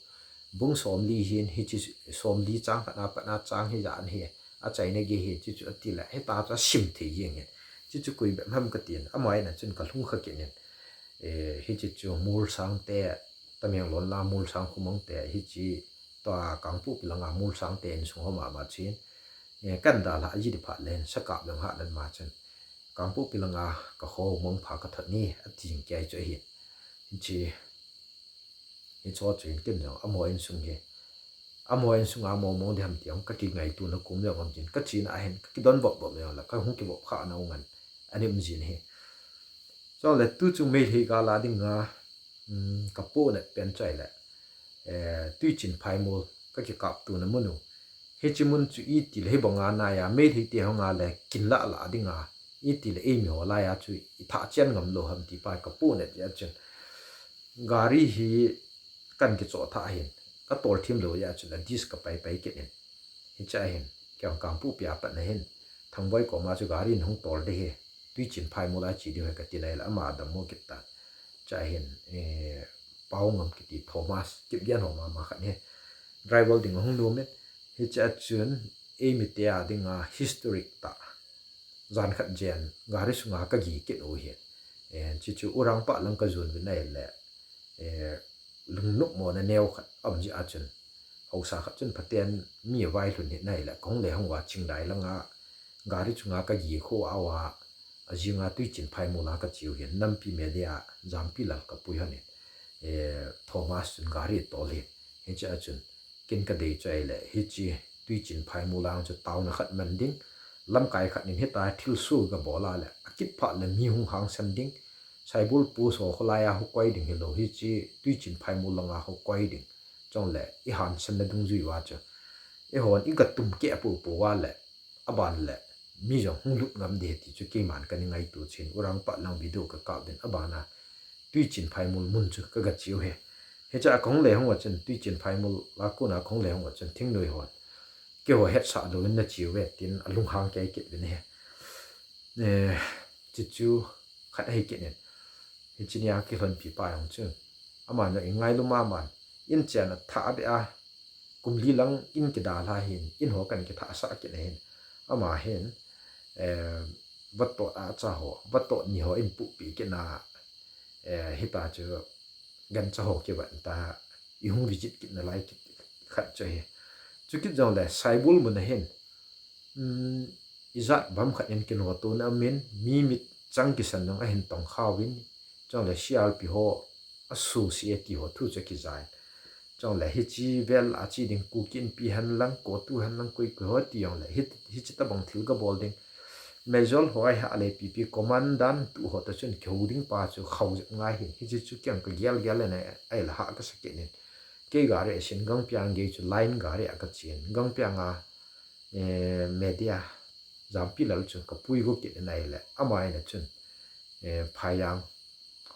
bung somli hin, hiche somli chang khat na pat na chang hijat ahi. Achaina gei hi, hiche chu ati le, hita chu asim thei jeng hin. Hiche chu koi bep ham katin, ama in a chun kalhung kha kit in. Eh, hiche chu Molsang te, Tamenglong lang Molsang Khumang te, hiche tua Kangpokpi langa Molsang te insung ho mama chun. Eh, kana dalhah ji di phat le hin, sakap lang ha nan ma chun. Kangpokpi langa kakho mang pha kathot ni, ati jing kei chu ahin. Hiche, hiche chu hin ken jong, amaho insung hi. Amaho insunga mong mong ding ham ti hung kakingaituna kum jong um jin, kachena ahin kakidon vop vop jong le kahung kivop khana u ngan ahi um jin ahi. Chule tuchung Meitei gal a dinga, um, kapohnat pen chu ahile, eh, Tuichin Phaimol kakikaptona mun u. Hiche mun chu itile hibanga naiya Meitei te hung a le kin lah lah dinga, itile eimi ho laiya chu ithah chen ngam lou ham ti pa kapohnat jeh a chun, gari hi kan kichoh thah ahin, katol thim lou jeh a chun a dis kapai pai kit in. Hiche ahin, kei Kangpokpi a pat na hin, Thangboi koma chu gari in hung tol ding ahi, Tuichin Phaimol a che diu ahi kati nai le, ama adammo kit tan. Chua hin, eh, Paongam kiti Thomas Kipgen ho mama khat ahi. Driver ding ahung nom in, hiche a chun, eimi te a dinga historic tah, jan khat jen gari sunga kagi kit u ahi. Eh, chuchu Urangpat lang kajon uvin ahile, eh, lungnop mona neo khat aum jeh a chun, haosa khat chun phaten mi availhun hih nai le, kahung le hung uva Chingdai langa gari chunga kagi kho a uva, ajinga Tuichin Phaimol a kache u ahin, nampi media Jampilal kapui hon in, eh, Thomas chun gari tol ahin. Hiche a chun, ken kadei chu ahile, hiche Tuichin Phaimol a chu taona khat man ding, lamkai khat in hitia thilsoh gabol a le, akit phat le mi hung hangsan ding, Saibol post ho kholai a hung koi ding hilou, hiche Tuichin Phaimol langa hung koi ding. Chule, ihansan na dungjui uva chu, eihon igatum keh popo uva le, aban le, mi jong hung lut ngam ding ahi ti chu keiman kana ngaito chun, Urangpat lang video kakap uvin, abana Tuichin Phaimol mun chu kaga che u ahi. Hiche a kahung le hung uva chun, Tuichin Phaimol a kona kahung le hung uva chun, thingnoi hon, keiho hetsah louvin nache uve tin alunghang kei kit uvin ahi. Eh, chuchu khat ahi kit in. Hiche nia kilhonpi pa jong chu, aman jong ingailu mama in, in chen athah beh a, kum li lang in kidalha hin, in ho kan kithahsah kit na hin, ama hin, eh, vatot a cha ho, vatot ni ho in puhpi kit na, eh, hita chu gancha ho kivan ta, ihung visit kit nalai kit khat chu ahi. Chukit jongle Saibol mun a hin, um, ijat bang khat in kinoto na um in, mi mitchang kisan jong ahin tongkha uvin, chule C R P ho, a society ho thu chu akija in. Chule hiche vel a che ding Kuki Inpi hen lang, CoTU hen lang, koi koi ho ti jongle, hi, hiche tabang thil gabol ding Major ho ahi a le P P commandant tu ho toh chun kihou ding pa chu khao jep ngai hin. Hiche chu kei jong kagel gel in ahile hah kasa kit in. Kei gari a sin Gangpiang gei chu line gari a kachen. Gangpiang a, eh, media Jampilal chu kapui go kit in ahile, ama in a chun, eh, Phaijang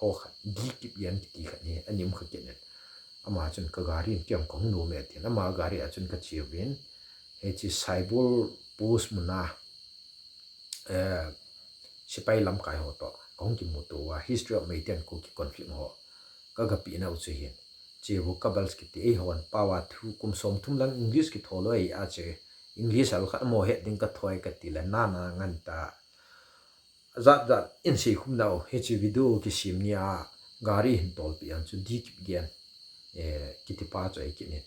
ho khat, D Kipgen kiti khat hi ana um kha kit in. Ama chun ka gari in kei jong kahung nom e tin, ama gari a chun kache uvin, hiche Saibol post mun a, eh, sepai lamkai ho toh kahung kimuto uva, history of Meitei and Kuki conflict ho kagapeh nau chu hin. Che u Kabals kiti, eihon pao a thu kum somthum lang English kitho lou ahi a che, English hal khat mo het ding kathoi kati le, nana ngan ta. Jat jat in seikhum nau, hiche video kisem nia gari hin tolpi ang chu D Kipgen, eh, kiti pa chu ahi kit in.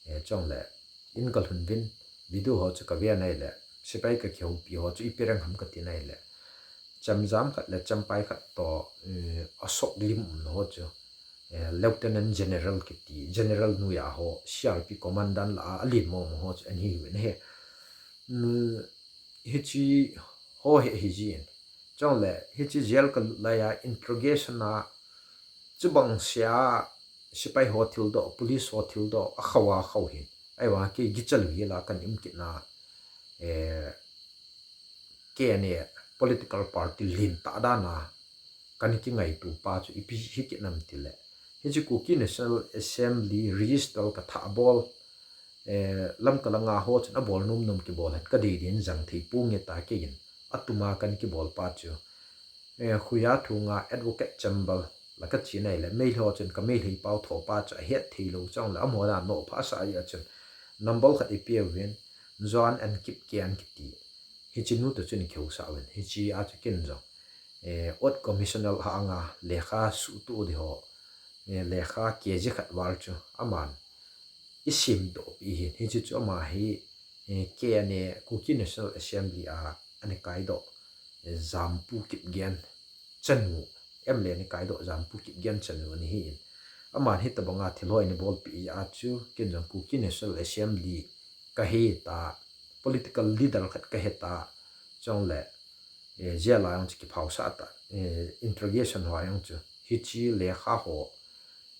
Eh, chule, in kalhun uvin, video ho chu kave nai le, sepai kakihoupi ho chu ipi rang ham kati nai le, chemjam khat le chempai khat toh, eh, asok lim umna ho chu, eh, Lieutenant General kiti, General noiya ho, C R P commandant lah a, alen mong mong ho chu ana hi uvin ahi. Um, hiche ho hi, hi jin. Chule, hiche jail kalut laiya interrogation a, chubang sea, sepai ho thildoh, police ho thildoh, akhao a khao hin. Ahivang kei gicha lou hila kana um kit na, eh, K N A political party lentah dan a kana kingaito pa chu ipi hi kit nam ti le, hiche Kuki National Assembly register kathah bol, eh, Lamka langa ho chun abol nom nom kibol hen, kadei din jang thei ponge ta kei in, atuma kana kibol pa chu, eh, Khuya Thunga Advocate Chambal la kache nai le, Meitei ho chun ka Meitei pao tho pa chu ahet thei lou chang le, amaho na nophah sah a chun number khat ipi uvin, Joan and Kipgen kiti. Hiche nu toh chun kihou sah uvin. Hiche a chu ken jong, eh, Ot Commissioner hanga lekha suhtoh di ho, eh, lekha K G khat val chu aman isimdoh pi hin. Hiche chu ama hi, eh, K N A Kuki National Assembly a ana kaidoh, eh, Jampu Kipgen chanu, M L A ana kaidoh Jampu Kipgen chanu ana hi in. Aman hitabanga thil ho eina bolpeh a chu, ken jong Kuki National Assembly kahi ta, political leader khat kahi ta, chule, eh, jail a jong chu kiphaosah ta, eh, interrogation ho a jong chu, hiche lekha ho,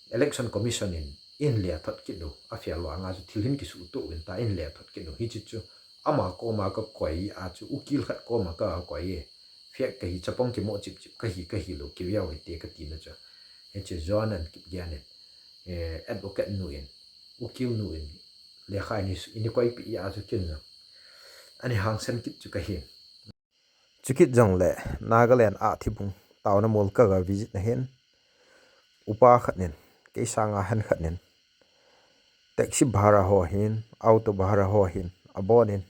Election Commission in, in le thot kit u, a fail vanga chu thil hin kisuhtoh uvin ta, in le thot kit u, hiche chu, ama koma kakoi a chu, ukil khat koma kakoi e, fake kahi, chapang kimo chipchip kahi, kahilou, kiveu hite katina chu. Hiche Joanne Kipgen in, eh, advocate nu in, ukil nu in, lekha eina, eina koipeh a chu ken jong, ana hangsan kit chu kahi. Chukit jongle Nagaland a Thibung taona mol kaga visit na hin, upa khat nin, kei sanga hen khat nin, taxi bhara ho hin, auto bhara ho hin, abonin,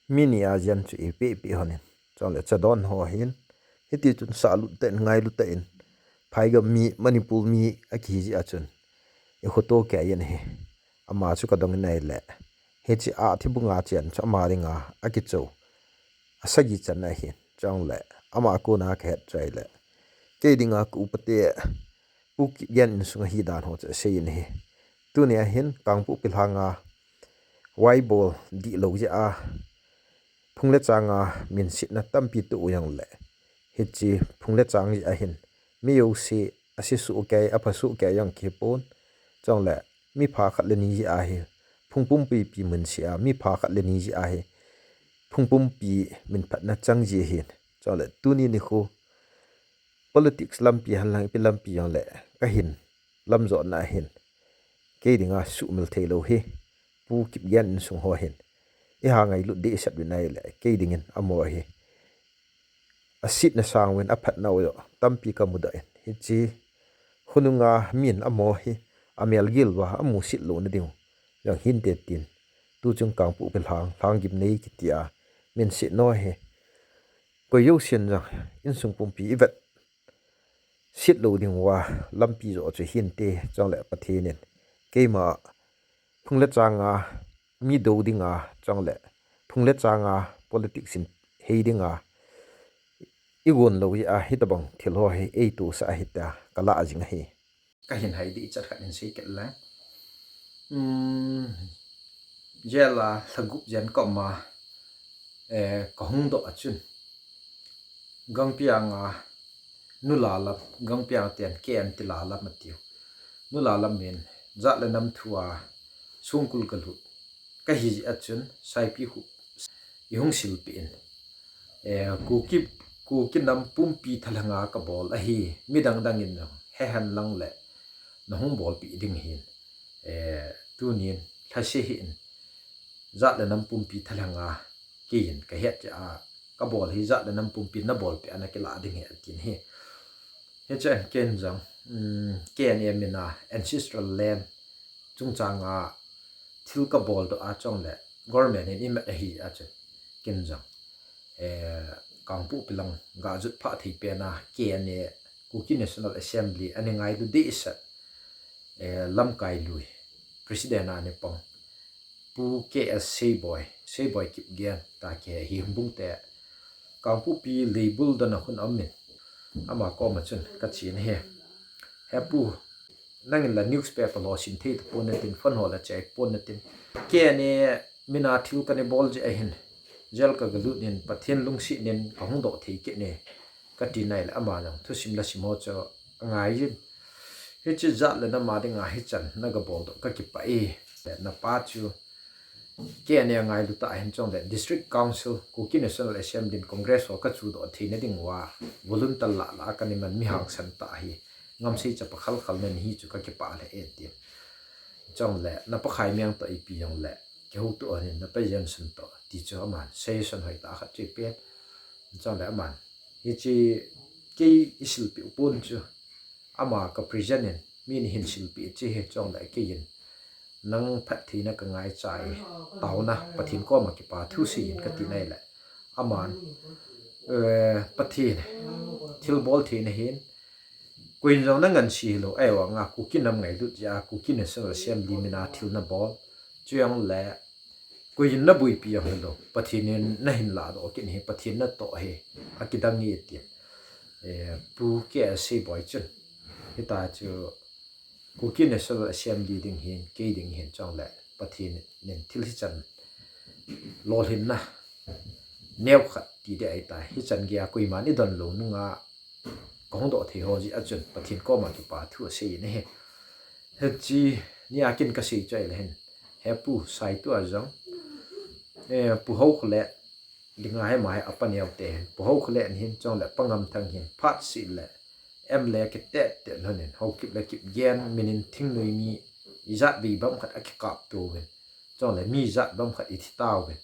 mi ni a jen chu eipeh peh honin, chule chadon ho hin, hiti chun sahlut tah in, ngailut tah in, phaigam mi, Manipur mi akihi jeh a chun, ikhoto kei in ahi. Ama chu kadongin ahile, hiche a Thibunga chen chu ama dinga akichou asagi channa ahin, chule ama kona kahet chu ahile, kei dinga ka upate Pu Kipgen insung ahi dan ho chu aseiyin ahi. Tunia hin Kangpokpi lhanga vaibol dihlou jeh a phung le changa minsetna tampi toh u jongle, hiche phung le chang jeh a hin mi jouse asesoh kei, aphasoh kei jong kihepon, chule mipha khat le ni jeh a hi, phung pumpipi minse a mipha khat le ni jeh a hi, phung pumpi minphatna chang ji ahin, chule tuni nikho politics lampi henlang ipi lampi jongle kahin lamjotna ahin, kei dinga suhmil theilou hi Pu Kipgen insung ho hin, eiha ngailut dehset uvin ahile, kei dingin amaho hi asetna sang uvin, aphatna u joh tampi kamudoh in, hiche khonunga min amaho hi amelgil uva amuset louna diu jong hinte tin, tuchung Kangpokpi lhang, lhang gimnei kitia minset nao hi, koi jousen jong insung pumpi ivetset lou dinguva lampi joh chu hinte, chule Pathen in keima phung le changa mi dou dinga, chule phung le changa politics in hei dinga igon lou jeh a hitabang thil ho hi eitosah ahitia kalah jing ahi. Kahin hai dehchat khat hin sei kit le, um, jail a lha gup jen kaum a, eh, kahung doh a chun, Gangpiang a nula lam, Gangpiang ten K N ti la lam atiu, nula lam in jat le nam thua songkul kalut kahi jeh a chun Saipikhup ihung silpeh in, eh, Kuki, Kuki nam pumpi thalhenga kabol ahi, midang dang in jong hehenlang le nahung bolpeh ding ahin, eh, tunin lhase hih in, jat le nam pumpi thalhenga keiin kahet jeh a kabol hi, jat le nam pumpi nabolpeh a nakilah ding ahi atin ahi. Hichun ken jong, um, K N A mina ancestral land chungchanga thil kaboldoh a chule government in imat ahi a chun, ken jong, eh, Kangpokpi lang gajot phah thei pena K N A, Kuki National Assembly ana ngailu dehset, eh, lamkai lui, President a ana pang Pu K S Seiboi, Seiboi Kipgen tia kihe hi Hembung te, Kangpokpi Leibul dona khun aumin, ama koma chun kachen ahi. He pu, nangin la newspaper lhosin thei tapon natin, phone ho la chai pon natin, K N A mina thil kana bol jeh a hin jail kagalut in, Pathen lungsetnin kahung doh thei kit e, kati nai le, ama jong thusim la sim ho chu angaiyin, hiche jat le nam a dinga hichan nagaboldoh kakipah e. Napa chu K N A ngailu tah ahin, chule District Council, Kuki National Assembly in Congress ho kachudoh theina dinguva volunteer lah lah a kana man mi hangsan tah ahi, ngamsei chapa khalkhal nahi chu kakipah lheh e tin, chule napa Khaimeng toh ipi jongle kihoutoh in, napa Jensen toh ti chu aman suggestion hoitah khat chu eipen, chule aman hiche kei eisilpeh u pon chu, ama ka present in, min ahin silpeh chu ahi, chule keiin nang phattheina kangaichai, taona, Pathen koma kipa thu seiyin kati nai le, aman, eh, Pathen thilbol theina ahin, koiin jong nanganse hilou, ahivanga Kuki nam ngailut jeh a Kuki National Assembly mina thil nabol, chujongle koiin naboipi jong hilou, Pathen in nahin lahdoh kit ahi, Pathen natoh ahi, akidang e tin, eh, Pu K S Seiboi chun hitia chu Kuki National Assembly ding hin, kei ding hin chongle Pathen in thil hichan lolhinna neo khat ti ding ahitai. Hichan geiya koiman idon lou nunga kahung doh thei ho jeh a chun Pathen koma kipa thu asei in ahi. Hiche nia kin kasei chu ahile hin, he Pu Saitu a jong, eh, Pu Haokholet dinga hi ama hi apa neo te hin, Pu Haokholet hin chongle Pa Ngamthang hin phat seh le M L A kitet tet lhon in, Haokip le Kipgen minin thingnoi mi ijat vei bang khat akikap to uvin, chongle mi ijat bang khat ithi tauvin.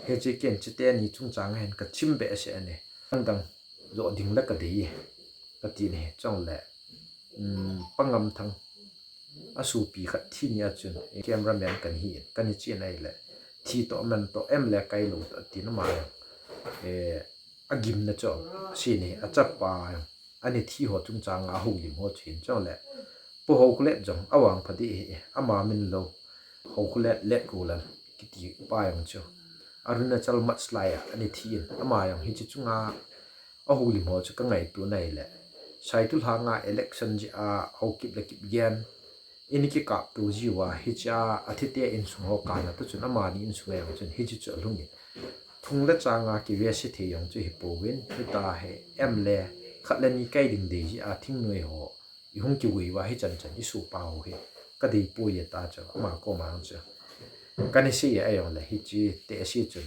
Hiche kin chuteni chungchang a hin kachim behseh e. Dang dang joh ding le kadei e, kati in ahi. Chongle, um, Pa Ngamthang asopi khat thi ni a chun, eh, cameraman kana hi in, kana che in ahile, thi toh man toh M L A kai lou toh tin ama, eh, agimna chu asei in ahi. Achapa ana thi ho chungchang a houlim ho chu hin chongle, Pu Haokholet jong avangpha ding ahi, ama min lou, Haokholet Letgollal kiti pa jong chu Arunachal mudslide a ana thi in, ama jong hiche chunga ahoulim ho chu kangaito in ahile, Saitulhang a election jeh a Haokip le Kipgen in kikap to jiuva, hichea athi te insung ho kana toh chun amani insung a jong chun hiche chu alhung in, phung le changa kivetsah thei jong chu hipouvin, hita hi M L A khat le ni kai ding dei jeh a thingnoi ho ihung kivui uva hichan chan isohpa ho hi kadei poi ati chu ama koma jong chu kana sei e. Ahijongle hiche teh se chun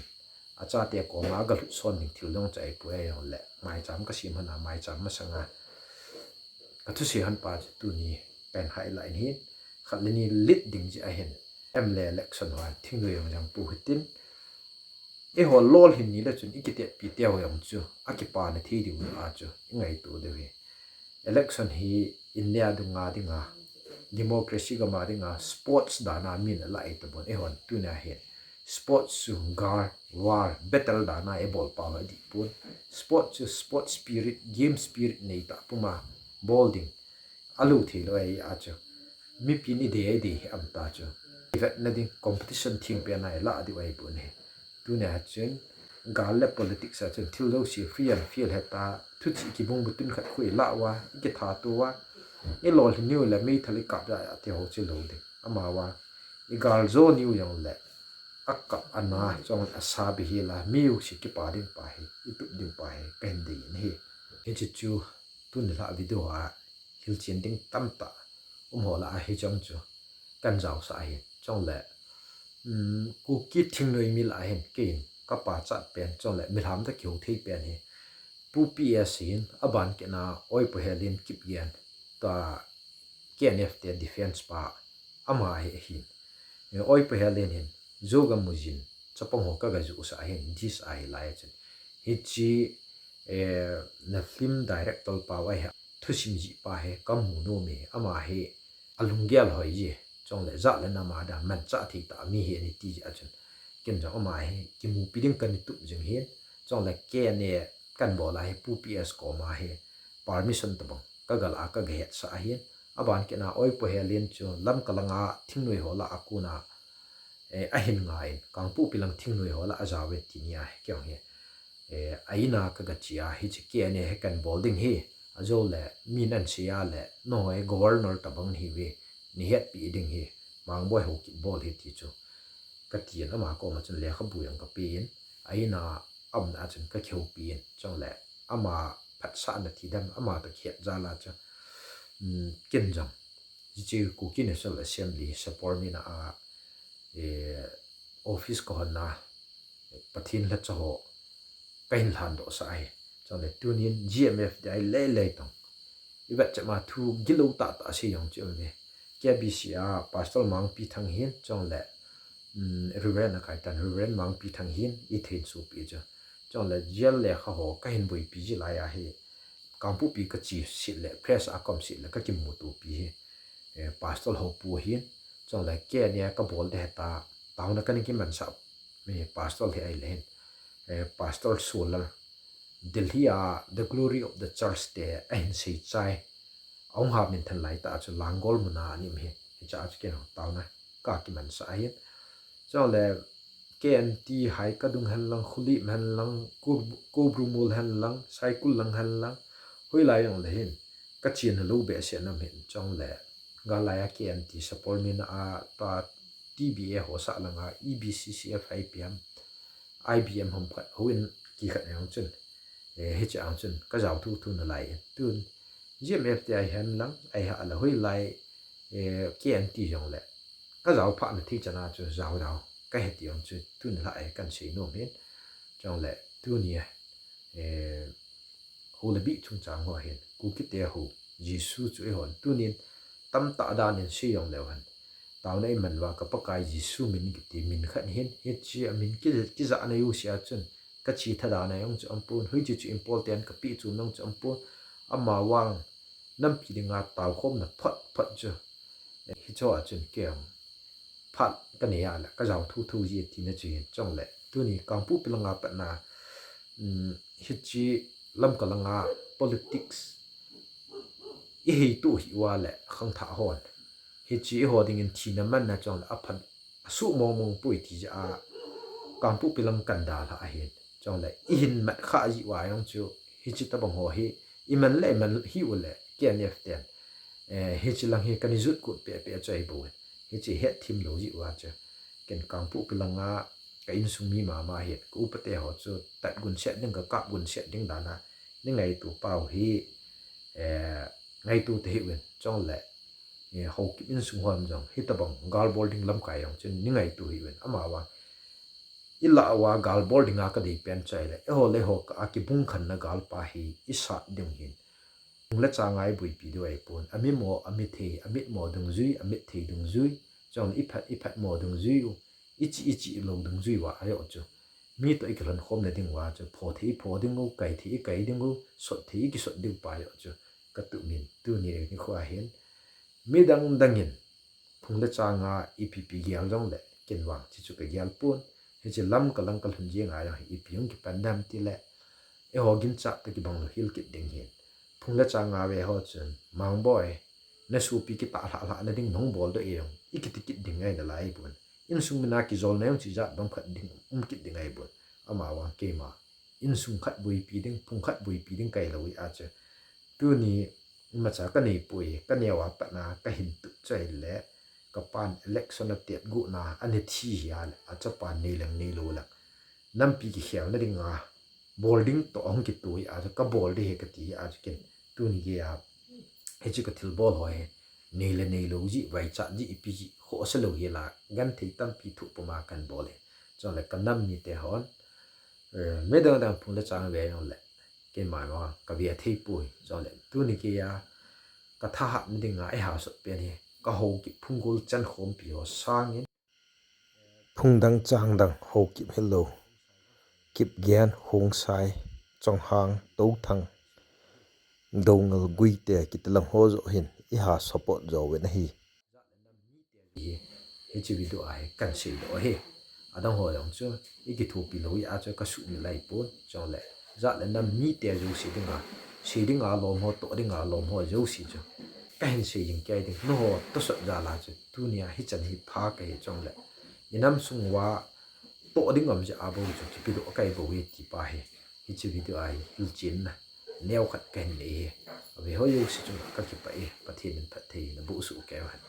achate koma aga lhut son ding thil jong chu ahipoi. Ahijongle maicham kasem lhon a, maicham masanga kathusei lhon pa chu tuni kahin highlight in ahi. Khat le ni lit ding jeh a hin M L A election ho a thingnoi jong jang pou hitin, eiho lolhin ni le chun ikitetpi teu jong chu akipana thei diu a chu ingaito diu ahi. Election hi India dunga dinga democracy gam a dinga sports dan a min alah e tabon, eihon tunia hi sports chu gal, war, battle dan a ibol pau adih pon. Sports chu sports spirit, game spirit nei tah puma bol ding alou thei lou ahi a chu, mipin idei idei hi um ta chu, ivetna ding competition thengpen a ilah diu ahipon ahi. Tunia chun gal le politics a chun thil jouse free and fair hita, thuchih kibung butun khat khu ilah uva, ikithat uva, ilolhin u le meithal ikap ja ati ho chu lou ding. Amavang igal jo niu jongle akap ana chong asa bihela, mi jouse kipa ding pa hi, itup ding pa hi kahin dei in ahi. Hiche chu tuni lha video a hilchen ding tamtah um ho lah a hiche jong chu kahin jaosah ahi. Chongle, um, Kuki thingnoi mi lah a hin keiin kapachat pen chongle milham toh kihou thei pen hi Pu P S hin, aban kit na Oi Pu Helen Kipgen, tua K N F te defense pa, ama hi ahin. Eh, Oi Pu Helen hin, Zogam Mujin chapang ho kaga jusah ahin, diss ahi lai a chun. Hiche, eh, na film director pa ahi, thusim jih pa hi kamu nom e, ama hi alunggel hoi ji, chongle jat le nam a dia manchah thei tah mi hi ani ti jeh a chun, ken jong ama hi kimupi ding kana tup jing ahin, chongle K N A kahin bol a hi Pu P S koma hi permission tabang kaga lah a kaga hetsah ahin, aban kit na Oi Pu Helen chu Lamka langa thingnoi ho lah a kona, eh, ahin ngai in, Kangpokpi lang thingnoi ho lah a ajao e ti nia hi kei jong hi, eh, a in a kaga che a, hiche K N A hi kahin bol ding ahi, ajou le min ahin sei a le, nangho hi governor tabang nahiuve, nahetpi ding ahi, Mangboi Haokip bol ahi ti chu kati in, ama koma chun lekhabu jong kape in, a in a aumna a chun kakihoupi in, chongle ama phatsahna ti dem, ama toh kihet jal a chu, um, ken jong hiche Kuki National Assembly support nina a, eh, office kahonna, Pathen lhacha ho kahin lhandoh sah ahi. Chongle tunin G M F dia ilei lei tong, ivet chet ma thu gilou tah tah asei jong chu um e. K B C a Pastor Mangpi Thang hin, chongle, um, Reverend Akaitan Reverend Mangpi Thang hin ithei in sopi chu. Chongle jail lekha ho kahin boipi ji lai a hi, Kangpokpi kache sit le, press a kaum sit le kakimutopi hi, eh, Pastor Hopu hin, chongle K N A kabol ding ahitai, taona kana kimansah, eh, Pastor hi ahile hin, eh, Pastor Solal, Delhi a The Glory of the Church te ahin seichai, ahung ha minthan lai tah chu Langol mun a ana um hi, hiche a chu ken jong taona kakimansah ahin. Chongle K N T Haikadung hen lang, Khulip hen lang, Kub-, Kubrumul hen lang, Saikul lang hen lang, hoilai jongle hin kachenna lou behseh nam hin, chongle Gal lai a K N T support mina a ta T B A ho sah langa E B C C F I P M, I B M hom khat ho in ki khat na jong chun, eh, hiche ang chun ka jao thu thu na lai in. Tun G M F te a hi hen lang, a hi ha la hoi lai, eh, K N T jong le ka jao pha na thi chana chu jao jao ka he ti jong chu tun la e kan sei nom hin. Chong le tuni, eh, ho le bi chungchang ho hin Kuki te ho Jesu chu eihon tunin tamtah dan in sei jong leu hen. Taona i man uva ka Pakai Jesu min kiti min khat hin, hiche a min ki, kijah na u sia chun ka chi tha dan a jong chu ampon, hoiche chu important ka pi chu nong chu ampon, ama vang nampi dinga tao khom na phot phot chu. Hicho a chun kei phat ka nei a le ka jao thu thu ji ti na chu hin. Chong le tuni Kangpokpi langa patna, um, hiche Lamka langa politics i hei tu hi uva le khangthah hon. Hiche eiho dingin thina manna chong le aphat a su mong mong poi ti ja a Kangpokpi lang kan dalha ahin. Chong le i hin mat kha ji uva jong chu hiche tabang ho hi i man le i man hi u le K N F ten, eh, hiche lang hi kan i jut kut pe pe a choi bo. Hiche het thim lo ji uva chu. Ken Kangpokpi langa ka insung mi mama hi ka upa te ho chu tat gun set ding ka kap gun set ding dan a ni ngaitu pau hi, eh, ngaitu te hi uvin. Chong le, eh, Haokip insung hon jong hitabang gal bol ding lamkai jong chun ni ngaitu hi uvin. Ama vang i la uva gal bol dinga ka dei pen chai le, eiho le eiho ka a kibung khan na gal pa hi i sat ding hin. Phung le chang a i buipi diu ahi pon. A mi mo, a mi thei, a mit mo dungjui, a mit thei dungjui. Chong i phat, i phat mo dungjui u. I chi, i chi lo dungjui uva ahi u chu. Mi to i kilhon khom na ding uva chu. Pho thei i pho ding u, kai thei i kai ding u, sot thei i kisot ding u pa ahi u chu. Ka tu min, tuni le ni khu a hin. Mi dang dang in phung le chang a ipi pi gel jong le, ken vang chi chu ka gel pon. Hiche Lamka lang ka lhun jing a jong hi ipi hung kipan dem ti le, eiho ginchat ta kibang lou hel kit ding hin. Phung le chang a ve ho chun, Mangboi, na sopi kitah lhah lhah na ding nahung bol doh e jong, i kiti kit ding ngai na lai pon. Insung mina kijolna jong chi jat bang khat ding um kit ding ahi pon. Ama vang keima insung khat buipi ding, phung khat buipi ding kai lou hi a chu. Tuni imacha ka nei poi, ka neo a patna ka hin tup chai le, ka pan election a tet gu na, a ne thi hi a le, a chapa nei lang nei lou lang. Nampi kikhel na dinga, bol ding to hung kitu hi a chu, ka bol ding hi ka ti hi a chu ken. Tuni gei a, hiche ka thil bol ho hi, nei le nei lou ji, vaichat ji, ipi ji, khoh sa lou hi la, genthei tampi thuh puma kan bol hi. Chong le ka nam mite hon, eh, mi dang dang phung le chang ve jong le, keima ma, ka ve thei poi, chong le, tuni gei a, ka thahat na dinga, eiha sot pen hi, ka Haokip phung gol chan khompi ho sangin, phung dang chang dang Haokip hilou, Kipgen, Hongsai, Chonghang, Touthang, Doungel, Guite, kiti lang ho joh hin, eiha support jo uvin ahi. Hi, hiche video a hi kan sei doh ahi. Adang ho jong chu, i kithopi lou hi a chu ka sumil ahi pon, chong le. Jat le nam mite jouse dinga, sei dinga lom ho, toh dinga lom ho jouse chu. Ka hin sei jing kei ding, nangho tosot jal a chu, tunia hichan hi pha ka hi chong le. I nam sung uva, toh ding um jeh a bou chu, kipe doh ka hi bou hi ti pa hi. Hiche video a hi, hilchenna neo khat ka hin nei hi. Ave ho jouse chu ka kipah e, Pathen in phatthei na boh suh kei hen.